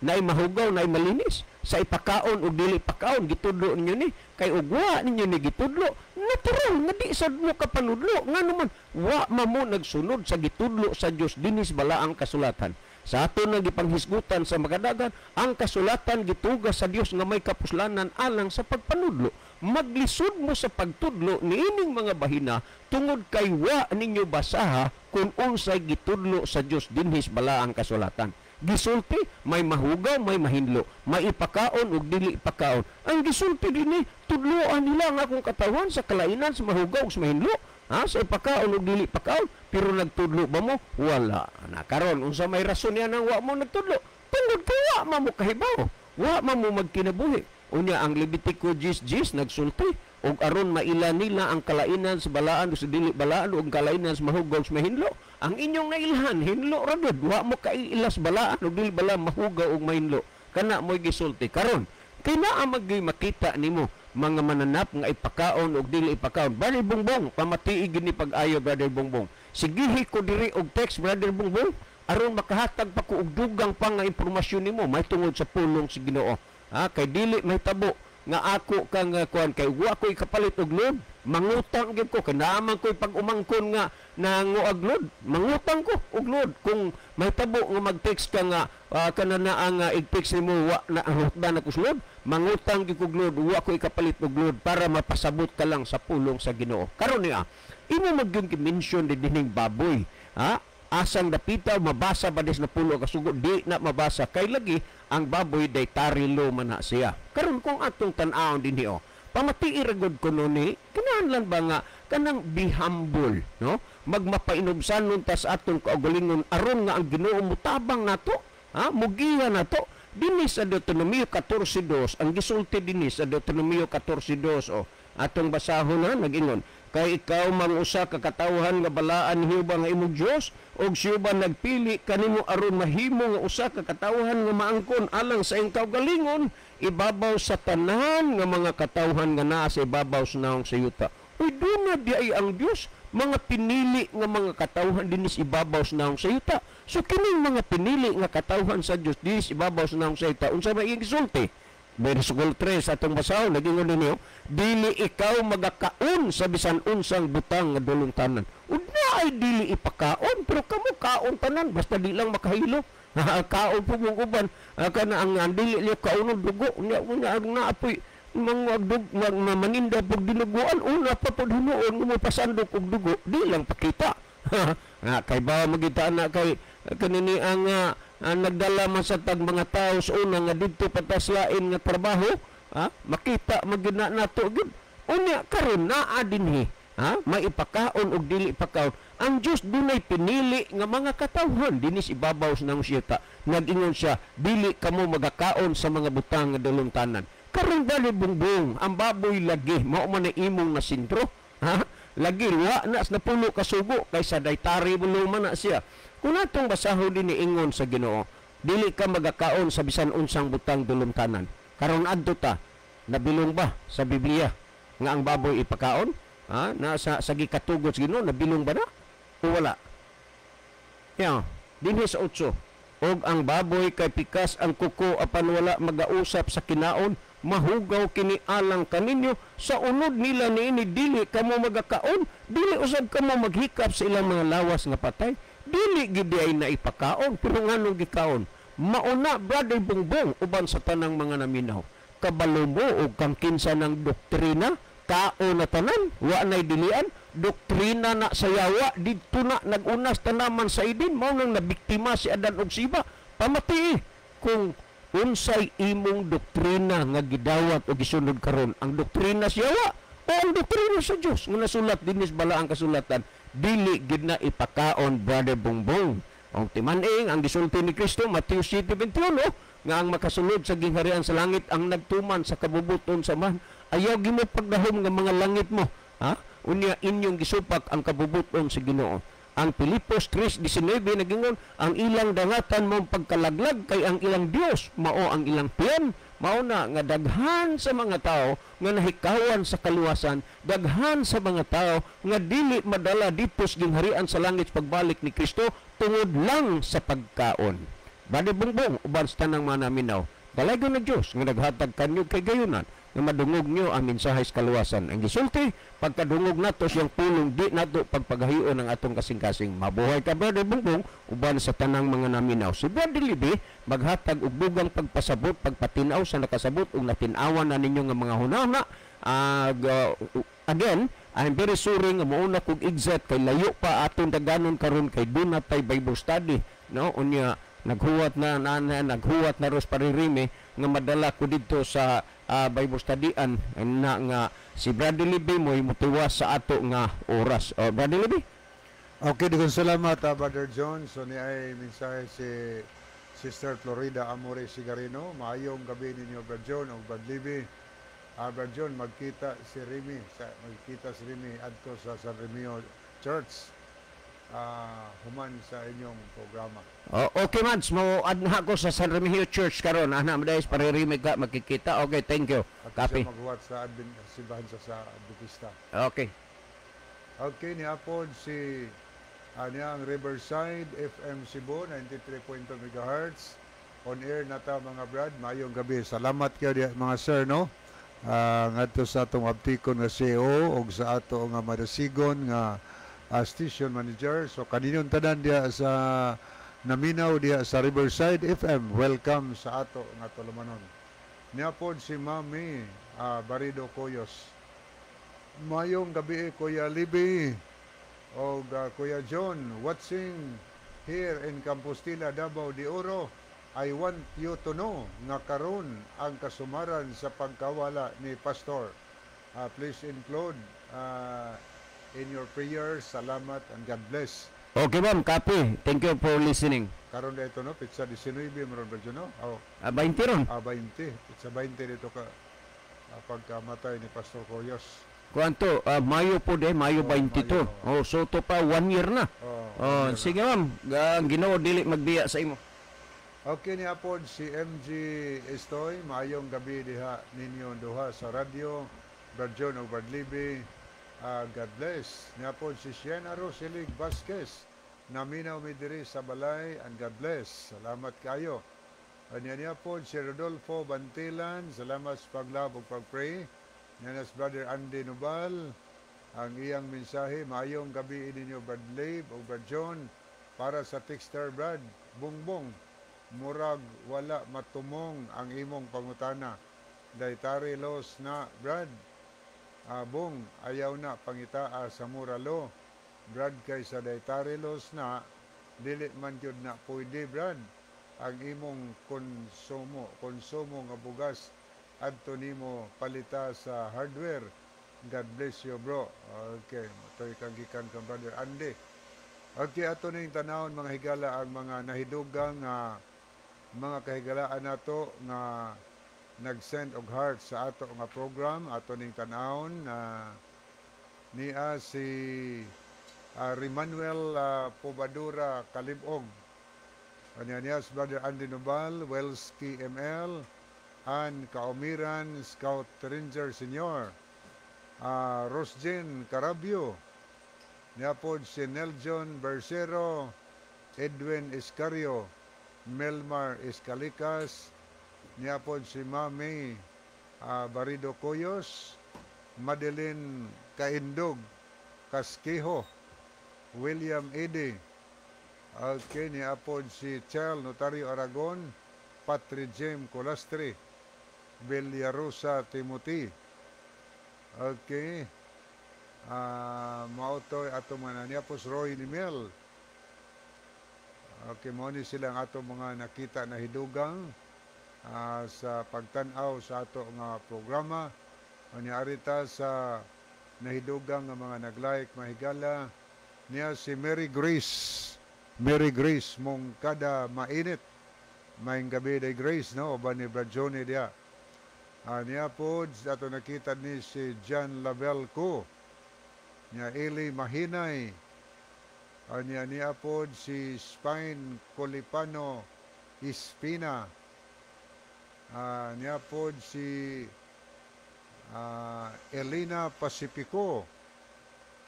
naay mahugaw, naay malinis, sa ipakaon ug dili ipakaon, gitudlo ninyo ni. Kay ug wa ninyo ni gitudlo, natural nga di sad mo kapanudlo, ngano man wa man mo nagsunod sa gitudlo sa Dios dinis balaang kasulatan. Sa ato nga gipanghisgutan sa makadagan, ang kasulatan gitugas sa Dios nga may kapuslanan alang sa pagpanudlo. Maglisod mo sa pagtudlo niining mga bahina tungod kay wa ninyo basaha kung unsay gitudlo sa Dios dinhis balaang kasulatan. Gisulti may mahugaw, may mahinlo, may ipakaon ug dili ipakaon. Ang gisulti dinhi, tudloan nila ang akong katawhan sa kalainan sa mahugaw ug sa mahinlo, ha, sa ipakaon ug dili ipakaon. Pero nagtudlo ba mo? Wala. Na karon unsa may rason niya nang wa mo nagtudlo? Tungod kay wa man mo kahibaw, wa man mo magkinabuhi. Unya ang Levitico 10:10 nagsulti, ug aron maila nila ang kalainan sa balaan o sa dili balaan ug kalainan sa mahugaw sa mahinlo. Ang inyong nailhan, hinlo ra gyud, wa mo kaiilas balaan ug dili balaan, mahugaw ug mahinlo. Kana mo'y gisulti karon. Kay naa magyud makita nimo mga mananap nga ipakaon ug dili ipakaon. Brother Bongbong, pamatii gyud ni pag-ayo, Brother Bongbong. Sigihi ko diri og text, Brother Bongbong, aron makahatag pa ko og dugang pa nga impormasyon nimo mahitungod sa pulong sa Ginoo. Ha, kay dili mahitabo nga ako kang kuan, kay wa ko'y kapalit og load, mangutang gyud ko, kay naa man ko'y pag-umangkon nga nanguag load, mangutang ko og load. Kung mahitabo nga mag-text ka nga kana na ang i-text nimo wa na hutdan ako sa load, mangutang gyud kog load, wa ko'y kapalit og load para mapasabot ka lang sa pulong sa Ginoo. Karon niya imo magyud gi-mention dining baboy, ha, asang dapita mabasa ba des na pulo ka sugo? Di na mabasa kay lagi ang baboy dietary law man na siya. Karon kung atong tan-awon dinhi, oh, pamatii ra gud kuno ni, kinahanglan ba nga kanang be humble, no? Magmapainubsanon ta sa atong kaugalingon aron nga ang Ginoo mutabang nato, ha, mugiya nato. Dinhi sa Deuteronomio 14:2, ang gisulti dinhi sa Deuteronomio 14:2, oh, atong basahon na, nag-ingon, "Kay ikaw mang usa ka katawhan nga balaan ni Jehova nga imong Dios, ug si Jehova nagpili kanimo aron mahimo nga usa ka katawhan nga maangkon alang sa iyong kaugalingon ibabaw sa tanan nga mga katawhan nga naa sa ibabaw sa naong sa yuta." Uy, duna di ay ang Dios mga pinili nga mga katawhan dinis ibabaw sa naong sa yuta. So kining mga pinili nga katawhan sa Dios dinis ibabaw sa naong sa yuta, unsa may iyang gisulti? Versikulo 3 atong basahon, nag-ingon ninyo, "Dili ikaw magakaon sa bisan unsang butang nga dulungtanan." Una ay dili ipakaon, pero kamo kaon tanan basta di lang makahilo. Kaon po mong uban, kana ang dili niyo kaonon dugo, unya unya ang naapoy mga dug maninda pug dinuguan, una pa pud hinuon nga mopasandok og dugo, di lang pakita. Nga kay ba magita na kay kanini ang nagdala man sa tag mga tao sa una nga didto pataslain nga trabaho, ha, makita magyud na nato gyud. Unya karon naa dinhi, ha, maipakaon og dili ipakaon. Ang Dios dunay pinili nga mga katawhan dinis ibabaw sa nang siyuta. Nag-ingon siya, "Dili kamo magakaon sa mga butang nga dulungtanan." Karon dali Bongbong, ang baboy lagi mao man na imong nasintro, ha? Lagi wa na sa napulo ka sugo kay sa dietary law man na siya. Kung atong basahon din ingon sa Ginoo, "Dili ka magakaon sa bisan unsang butang dulungtanan." Karon adto ta, nabilong ba sa Biblia nga ang baboy ipakaon? Ha? Na sa gikatugot sa Ginoo, nabilong ba na? O wala? Ya, dinhi sa 8. "Og ang baboy kay pikas ang kuko apan wala magausap sa kinaon, mahugaw kini alang kaninyo. Sa unod nila niini dili kamo magakaon, dili usab kamo maghikap sa ilang mga lawas nga patay." Dili gid ay naipakaon, pero nganong gikaon? Mauna, Brother Bongbong, uban sa tanang mga naminaw. Kabalo mo og kang kinsa ng doktrina, kao na tanan, wa nay dilian, doktrina na sa yawa, didto na nagunas tanaman sa Eden, mao nang nabiktima si Adan ug si Eva. Pamatii kung unsay imong doktrina nga gidawat o gisunod karon, ang doktrina sa yawa o ang doktrina sa Dios nga nasulat dinis balaang kasulatan, dili gid na ipakaon, Brother Bongbong. Ang timan-ing ang gisulti ni Kristo, Mateo 7:21, Nga ang makasulod sa gingharian sa langit ang nagtuman sa kabubuton sa Amahan. Ayaw gimo pagdahom nga mga langit mo, ha? Unya inyong gisupak ang kabubuton sa Ginoo. Ang Pilipos 3:19 nagingon, ang ilang dangatan mo pagkalaglag kay ang ilang Dios mao ang ilang tiyan. Mao na nga daghan sa mga tao nga nahikawan sa kaluwasan, daghan sa mga tao nga dili madala didto sa gingharian sa langit pagbalik ni Kristo tungod lang sa pagkaon. Brother Bongbong, uban sa tanang mga naminaw, dalaygon ng Dios nga naghatag kanyo kay gayunan nga madungog nyo ang mensahe sa kaluwasan. Ang gisulti, pagkadungog nato siyang pulong, di nato pagpagahion ang atong kasing-kasing. Mabuhay ka, Brother Bongbong, uban sa tanang mga naminaw. Si Brother Libi, maghatag og dugang pagpasabot, pagpatinaw sa nakasabot ug natinawan na ninyo nga mga hunahuna. Again, I'm very sorry nga mauna kog exit kay layo pa atong daganon karon kay duna tay Bible study, no? Unya naghuwat na, na, na naghuwat na ros paririme nga madala ko didto sa Bible studyan na nga si Brother Libi mo'y motiwas sa ato nga oras. Oh, Brother Libi? Okay, daghang salamat, Brother John. So ni ay mensahe si Sister Florida Amore Sigarino. Maayong gabi ninyo, Brother John o Brother Libi. Brother John, magkita si Remy adto sa San Remio Church human sa inyong programa. Oh, okay, Mads, mo adna ko sa San Remigio Church karon. Ana mo dahil paririme ka magkikita. Okay, thank you. At Copy. siya maghuwat sa Advent, simbahan sa Adventista. Okay. Okay, niapod si niya ang Riverside FM Cebu 93.2 MHz. On air na ta, mga brad. Maayong gabi. Salamat kayo diha, mga sir, no? Ngadto sa atong abtikon nga CEO og sa ato nga madasigon nga station manager. So kaninyong tanan diha sa naminaw diha sa Riverside FM, welcome sa ato nga tulumanon. Niapod si Mami Barido Koyos. Mayong gabi, Kuya Libi o Kuya John, watching here in Compostela, Davao de Oro. I want you to know nga karon ang kasumaran sa pagkawala ni Pastor. Please include in your prayers. Salamat and God bless. Okay, ma'am, copy. Thank you for listening. Karon na ito, no? Petsa 19 meron ba dyan, no? Oh, 20 ron. 20. Petsa 20 dito ka pagkamatay ni Pastor Koyos. Kuanto, Mayo po de, Mayo Oh, 22. Mayo. Oh, so to pa one year na. Oh, Oh, sige ma'am, ang Ginoo dili magbiya sa imo. Okay, ni apod si MG Estoy, maayong gabi diha ninyo duha sa radyo, Brad John ug Brad Libby. God bless. Ni apod si Siena Rosilig Vasquez. Naminaw mi diri sa balay and God bless. Salamat kayo. Anya niya po si Rodolfo Bantilan, salamat sa pag-love ug pag-pray. Niya si Brother Andy Nubal, ang iyang mensahe, maayong gabi ninyo, Brad Lib o Brad John, para sa texter Brad Bongbong, murag wala matumong ang imong pangutana. Dietary laws na, Brad. Abong, ayaw na pangitaa sa moral law. Brad, kay sa dietary laws na, dili man gyud na pwede, Brad. Ang imong konsumo nga bugas adto nimo palita sa hardware. God bless you, bro. Okay, toy kang gikan kang Brother Andy. Okay, ato ning tanawon, mga higala, ang mga nahidugang nga mga kahigalaan nato nga nag-send og heart sa ato nga program. Ato ning tanawon na niya si Rimanuel Pobadura Kalibog. Anya niya si Brother Andy Nobal, Wells KML, Ann Kaumiran, Scout Ranger Senior, Rosjen Carabio, niya po si Neljon Bercero, Edwin Escario, Melmar Escalicas, niya po si Mami Barido Coyos, Madeline Kaindog Kaskiho, William Ede, okay, niya po si Chel Notario Aragon, Patri James Colastre, Villarosa Timothy. Okay. Mautoy ato mga niya po si Roy Nimel. Okay, mao ni silang ato mga nakita na hidugang sa pagtan-aw sa ato nga programa. Unya arita sa nahidugang nga mga nag-like, mahigala, niya si Mary Grace. Mary Grace Mongkada Mainit. Maayong gabi day, Grace, no, uban ni Brad Johnny diha. Niya pod ato nakita ni si John Labelco. Nya Eli Mahinay. Niya niya pod si Spine Colipano Espina. Niya pod si Elena Pacifico.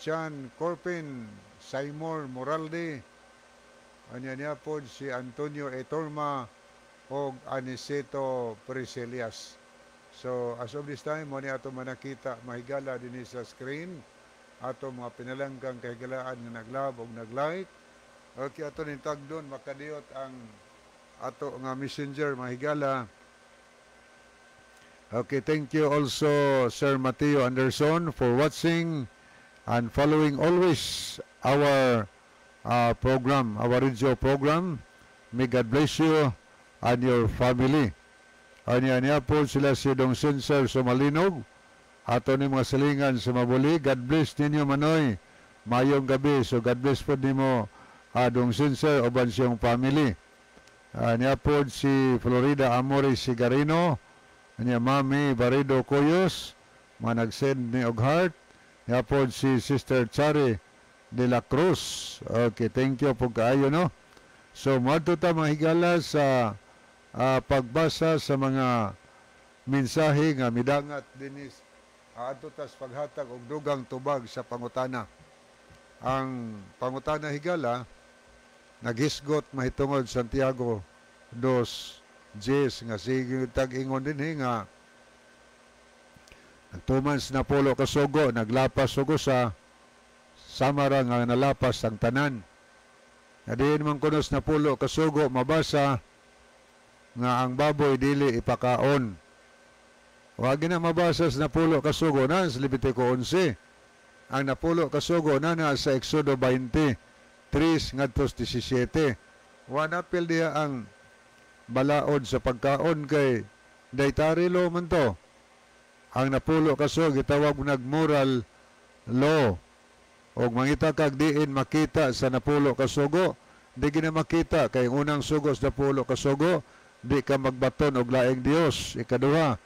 Chan Corpin, Simon Moralde. Anya niya pod si Antonio Etorma og Aniceto Priscilias. So, as of this time, mo ni ato manakita mahigala dinhi sa screen ato mga pinalanggang kahigalaan nga nag-love og nag-like. Okay, ato ning tagdon makadiyot ang ato nga messenger, mahigala. Okay, thank you also, Sir Mateo Anderson, for watching and following always our program, our radio program. May God bless you and your family. Anya niya po sila si Dong Sensor Sumalinog. Ato ni mga silingan sa Mabuli. God bless ninyo, Manoy. Mayong gabi. So God bless po nimo, Dong Sensor, uban siyang family. Niya po si Florida Amore Sigarino. Anya Mami Barido Coyos. Mga nag-send ni og heart. Niya po si Sister Chari de la Cruz. Okay, thank you po kaayo, no? So, moadto ta, mga higala, sa pagbasa sa mga mensahe nga midangat dinis. Adto tas paghatag og dugang tubag sa pangutana. Ang pangutana, higala, naghisgot mahitungod Santiago 2:10 nga sige tag-ingon dinhi nga nagtuman sa napulo ka sugo, naglapas sugo sa samara nga nalapas ang tanan. Nga diin man kuno sa napulo ka sugo mabasa nga ang baboy dili ipakaon? Wa na mabasa sa napulo ka sugo na sa Levitico 11. Ang napulo ka sugo na na sa Exodo 20, 3 ngadto 17. Wa napil diha ang balaod sa pagkaon kay dietary law man to. Ang napulo ka sugo gitawag nag moral law. Og mangita kag diin makita sa napulo ka sugo, di gina makita kay ang unang sugo sa napulo ka sugo, di ka magbaton og laing Dios. Ikaduha,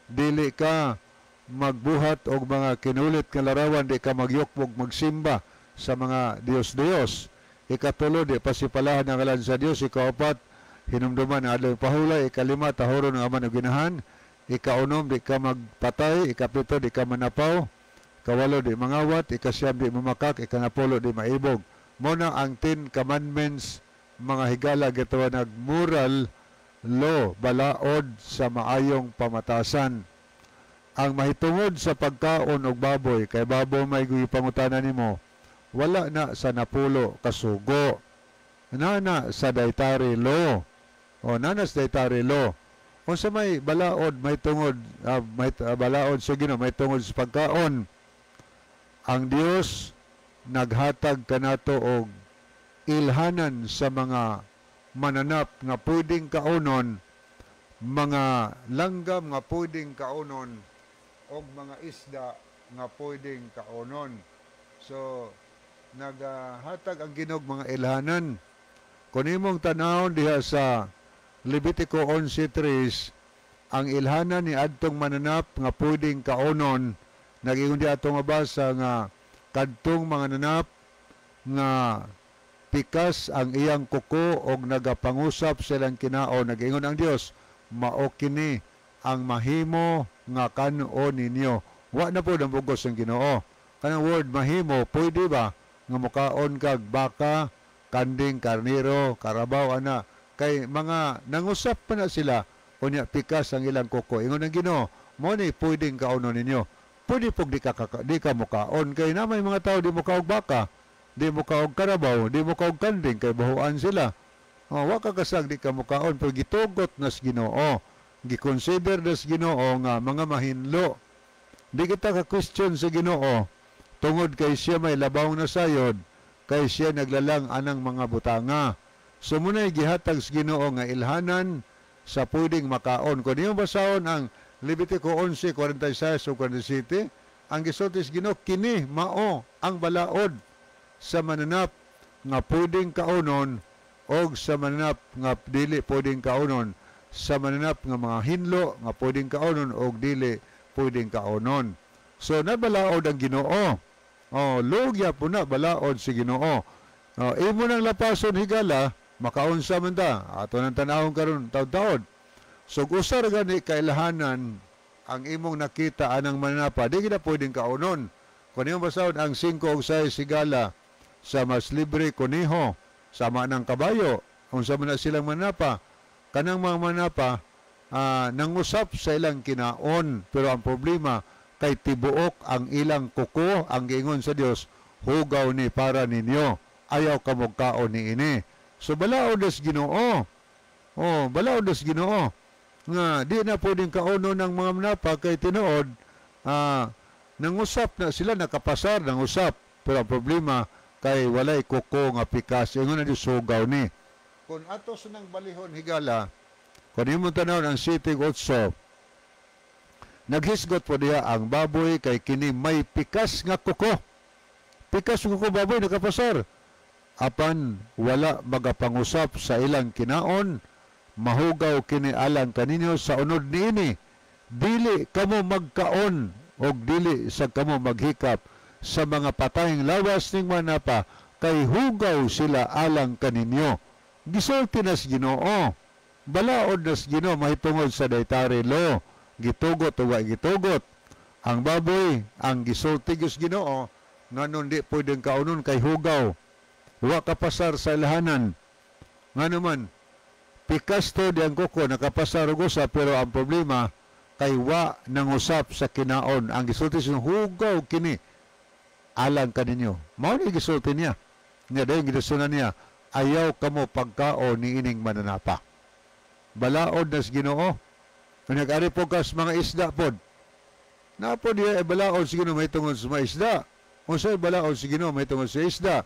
dili ka magbuhat og mga kinulit nga larawan, di ka magyukbog, magsimba sa mga Dios-Dios. Ikatulo, di pasipalahan ang ngalan sa Dios. Ikaapat, hinumduman ang adlaw pahulay. Ikalima, tahoron ang ama ug inahan. Ikaunom, di ka magpatay. Ikapito, di ka manapaw. Ikawalo, di mangawat. Ikasiyam, di mamakak. Ikanapulo, di maibog. Mo na ang Ten Commandments, mga higala, gitawag nag moral law, balaod sa maayong pamatasan. Ang mahitungod sa pagkaon og baboy, kay baboy may pangutana nimo, wala na sa napulo kasugo. Nana sa dietary law. O nana sa dietary law. Unsa may balaod may tungod may balaod sa Ginoo may tungod sa pagkaon? Ang Dios naghatag kanato og ilhanan sa mga mananap nga pwedeng kaunon, mga langgam nga pwedeng kaunon, og mga isda nga pwedeng kaunon. So, naghatag ang Ginoo mga ilhanan. Kung imong tanawon diha sa Levitico 11:3, ang ilhanan ni adtong mananap nga pwedeng kaunon, nag-ingon di atong mabasa nga kadtong mga nanap nga pikas ang iyang kuko og nagapangusap silang kinaon, nag-ingon ang Dios, mao kini ang mahimo nga kan-on ninyo. Wa na po ang bugos ang Ginoo. Kanang word mahimo, pwede ba nga mukaon kag baka, kanding, karniro, karabaw, ana, kay mga nangusap pa na sila, unya pikas ang ilang kuko. Ingon ang Ginoo, mo ni pwedeng kaonon ninyo. Pwede pug di ka mukaon kay na may mga tao di mukaog baka, di mukaog karabaw, di mukaog kanding kay bahuan sila. Oh, wa ka kasag di ka mukaon pero gitugot nas Ginoo. Giconsider nas Ginoo nga mga mahinlo. Di kita ka question sa Ginoo tungod kay siya may labaw na sayod, kay siya naglalang anang mga butanga. So muna'y gihatag sa Ginoo nga ilhanan sa pwedeng makaon. Kung niyo basahon ang Levitico 11:46 o 47, ang gisulti sa Ginoo, kini mao ang balaod sa mananap nga pwedeng kaunon og sa mananap nga dili pwedeng kaunon, sa mananap nga mga hinlo nga pwedeng kaunon og dili pwedeng kaunon. So nabalaod ang Ginoo. Oh, lugya po na balaod si Ginoo. Oh, imo nang lapason, higala, makaunsa man ta. Ato nang tanawon karon taud-taod. So usa ra gani kailahanan ang imong nakita anang mananapa, di gina pwedeng kaunon. Kung imong basahon ang 5 ug 6, higala, sa mas libre kuneho, sama ng kabayo, unsa man na silang manapa, kanang mga manapa, nangusap sa ilang kinaon, pero ang problema kay tibuok ang ilang kuko, ang giingon sa Dios, hugaw ni para ninyo, ayaw kamog kaon ni ini. So balaod as Ginoo. Oh, balaod as Ginoo nga di na pwedeng kaunon ng mga manapa kay tinuod nangusap na sila, nakapasar, nangusap, pero ang problema kay walay kuko nga pikas. Ingon na Diyos, hugaw ni. Kung ato sa nang balihon, higala, kung imong tanawon ang 7:8, naghisgot po diha ang baboy kay kini may pikas nga kuko, pikas nga kuko baboy, nakapasar, apan wala magapangusap sa ilang kinaon, mahugaw kini alang kaninyo. Sa unod niini dili kamo magkaon og dili sa kamo maghikap sa mga patayng lawas ning manapa kay hugaw sila alang kaninyo. Gisulti nas Ginoo, balaod nas Ginoo mahitungod sa dietary law, gitugot o wa gitugot. Ang baboy ang gisulti gyud Ginoo nganon di pwedeng kaunon kay hugaw, wa kapasar sa ilahanan. Ngano man pikas to diyang kuko, nakapasar og usa, pero ang problema kay wa nangusap sa kinaon. Ang gisulti sa hugaw kini alang kaninyo, mao ni gisulti niya nga dayon gidasunan niya, ayaw kamo pagkaon ni ining mananapa. Balaod nas Ginoo. Kung nag-ari po kas mga isda pod, na po diya ay balaod sa Ginoo mahitungod sa mga isda. Unsay balaod sa Ginoo mahitungod sa isda?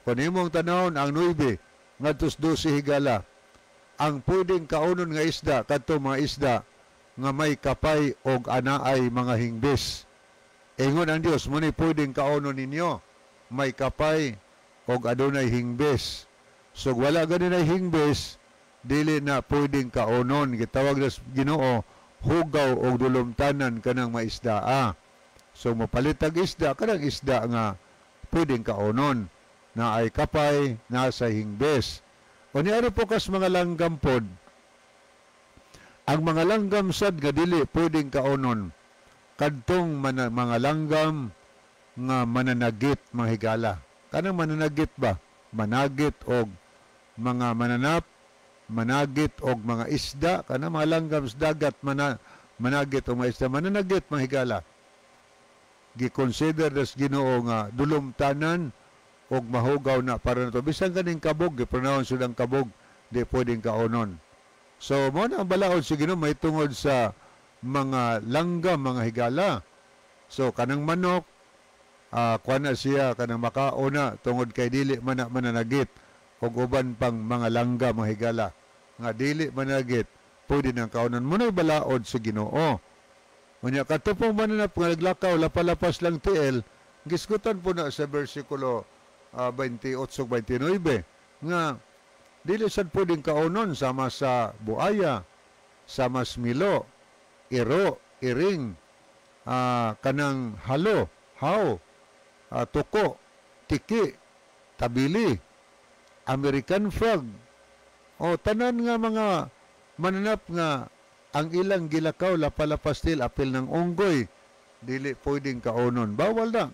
Kung imong tanawon ang 9 ngadto sa 12, higala, ang pwedeng kaunon nga isda kadto mga isda nga may kapay og anaay mga hingbis. Ingon ang Dios, mo ni pwedeng kaunon ninyo, may kapay og adunay hingbis. So wala gani na hingbis, dili na pwedeng kaunon. Gitawag sa Ginoo hugaw og dulumtanan kanang maisdaa. So mopalit ang isda, kanang isda nga pwedeng kaunon na ay kapay na sa hingbis. O niari po kas mga langgam pod, ang mga langgam sad nga dili pwedeng kaunon kadtong mga langgam nga mananagit, mga higala. Kanang mananagit ba, managit og mga mananap, managit og mga isda, kanang mga langgam sa dagat, managit og mga isda, mananagit, mga higala, gi-consider das Ginoo nga dulumtanan og mahugaw na para nato. Bisan kaning kabog, gipronounce ang kabog, di pwedeng kaunon. So mo na ang balaod sa Ginoo mahitungod sa mga langgam, mga higala. So kanang manok, kuan na siya, kanang makaon na tungod kay dili man na mananagit, ug uban pang mga langgam, mga higala, nga dili mananagit, pwede nang kaunon. Mo na balaod sa Ginoo. Unya kadto pong mananap nga naglakaw lapalapas lang tiil, gisgutan po na sa versikulo 28 ug 29 nga dili sad pwedeng kaunon, sama sa buaya, sama sa milo, iro, iring, kanang halo, haw, tuko, tiki, tabili, American frog, o tanan nga mga mananap nga ang ilang gilakaw lapalapas til, apil ng unggoy, dili pwedeng kaunon. Bawal na.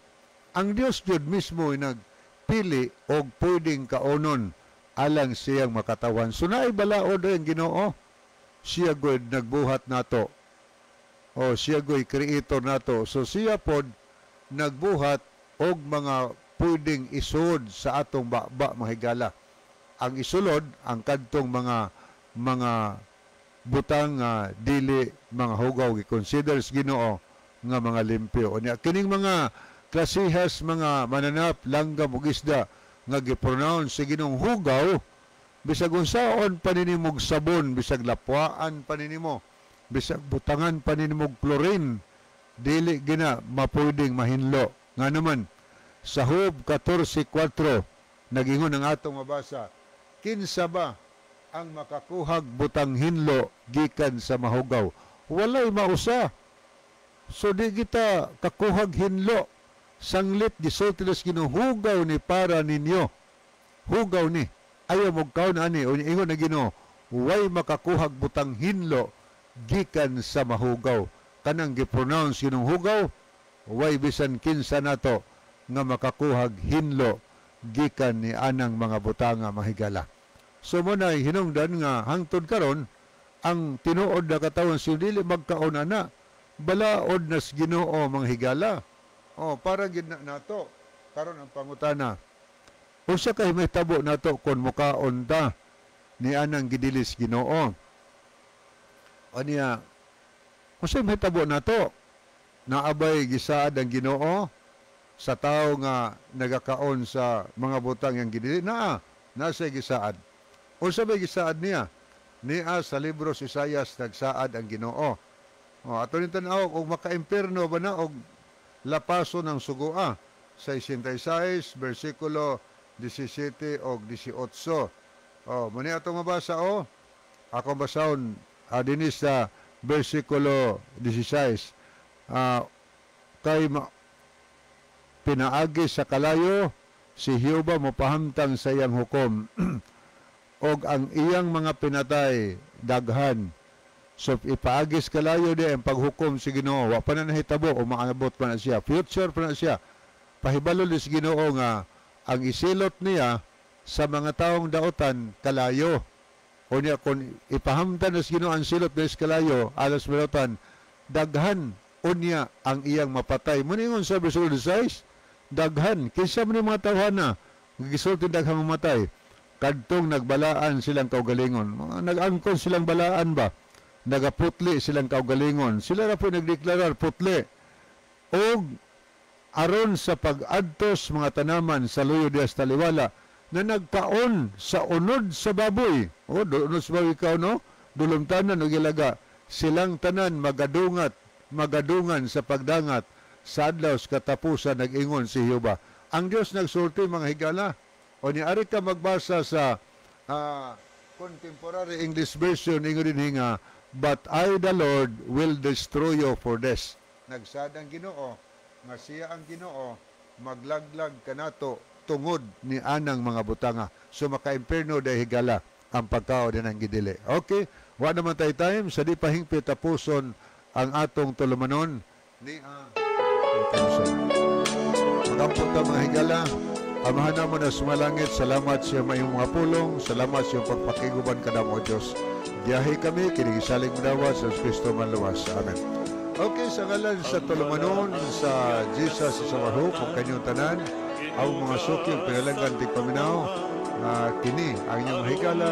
Ang Dios jud mismo ay nagpili og pwedeng kaunon alang siyang makatawan. So naay balaod ang Ginoo. Siya god nagbuhat nato. O siya goy creator nato. So siya pod nagbuhat og mga pwedeng isod sa atong baba, mga higala. Ang isulod ang kadtong mga butang nga dili mga hugaw, gi-consider sa Ginoo nga mga limpyo. Unya kining mga klasihas mga mananap, langgam ug isda nga gi-pronounce sa Ginoong hugaw, bisag unsaon pa ninimog sabon, bisag lapwaan pa ninimo, bisag butangan pa ninimog chlorine, dili gina mapwedeng mahinlo. Nga naman sa Job 14:4, nagingon ang atong mabasa, Kinsa ba ang makakuhag butang hinlo gikan sa mahugaw? Walay mausa. So di kita kakuhag hinlo. Sanglit gisulti sa Ginoo, hugaw ni para ninyo. Hugaw ni. Ayaw mo kaon ani. Unya ingon na Ginoo, way makakuhag butang hinlo gikan sa mahugaw. Kanang gi-pronounce Ginoong hugaw, way bisan kinsa nato nga makakuhag hinlo gikan ni anang mga butanga, mga higala. So mo na hinungdan nga hangtod karon ang tinuod na katawan si dili magkaon ana, balaod nas Ginoo, mga higala. Oh, para gid na nato karon ang pangutana, unsa kay mahitabo nato kon mukaon ta ni anang gidilis Ginoo? Aniya, unsa mahitabo nato? Naabay gisaad ang Ginoo sa tao nga nagakaon sa mga butang yang gidili? Naa, nasa gisaad. Unsa may gisaad niya? Nia sa libro si Isaias nagsaad ang Ginoo. O, ato ni tan-aw og maka-impierno ba na og lapaso ng sugoa sa 66 bersikulo 17 og 18. O, muni atong mabasa o. Ako basahon dinhi sa bersikulo 16. Kay pinaagi sa kalayo si Jehova mopahamtang sa iyang hukom og ang iyang mga pinatay daghan. So ipaagis kalayo di ang paghukom si Ginoo. Wa pa na nahitabo o maabot pa na siya. Future pa na siya. Pahibalo ni si Ginoo nga ang isilot niya sa mga taong daotan kalayo. O niya kung ipahamtan na si Ginoo ang silot niya sa kalayo alas daotan, daghan unya ang iyang mapatay. Muningon sa bersikulo 16, daghan kinsa man yung mga tawhana gisulti daghang mamatay? Kadtong nagbalaan silang kaugalingon, mga nag-angkon silang balaan ba, nagaputli silang kaugalingon, sila ra po nagdeklarar putli, og aron sa pag-adtos mga tanaman sa luyo dias taliwala na nagkaon sa unod sa baboy. O unod sa baboy ikaw, no, dulumtanan og ilaga, silang tanan magadungat, magadungan sa pagdangat sa adlaw sa katapusan, nag-ingon si Jehova. Ang Dios nagsulti, mga higala. O ni ari ka magbasa sa Contemporary English Version, ingon din nga, "But I the Lord will destroy you for this." Nagsaad ang Ginoo nga siya ang Ginoo maglaglag kanato tungod ni anang mga butanga. So maka-impierno dahil, higala, ang pagkaon din ang gidili. Okay, wa naman tayo time sa di pahingpit tapuson ang atong tulumanon ni Magampot ta, mga higala. Amahan namo na sumalangit, salamat sa mayong mga pulong, salamat sa iyong pagpakiguban kanamo, Diyos. Giyahe kami, kinigisalig mo dawat sa Kristo manluwas. Amen. Okay, sa ngalan sa tulumanon sa Jesus sa Hope, kung kanyong tanan, ang mga suki, ang pinalanggan tigpaminaw, na kini ang inyong higala.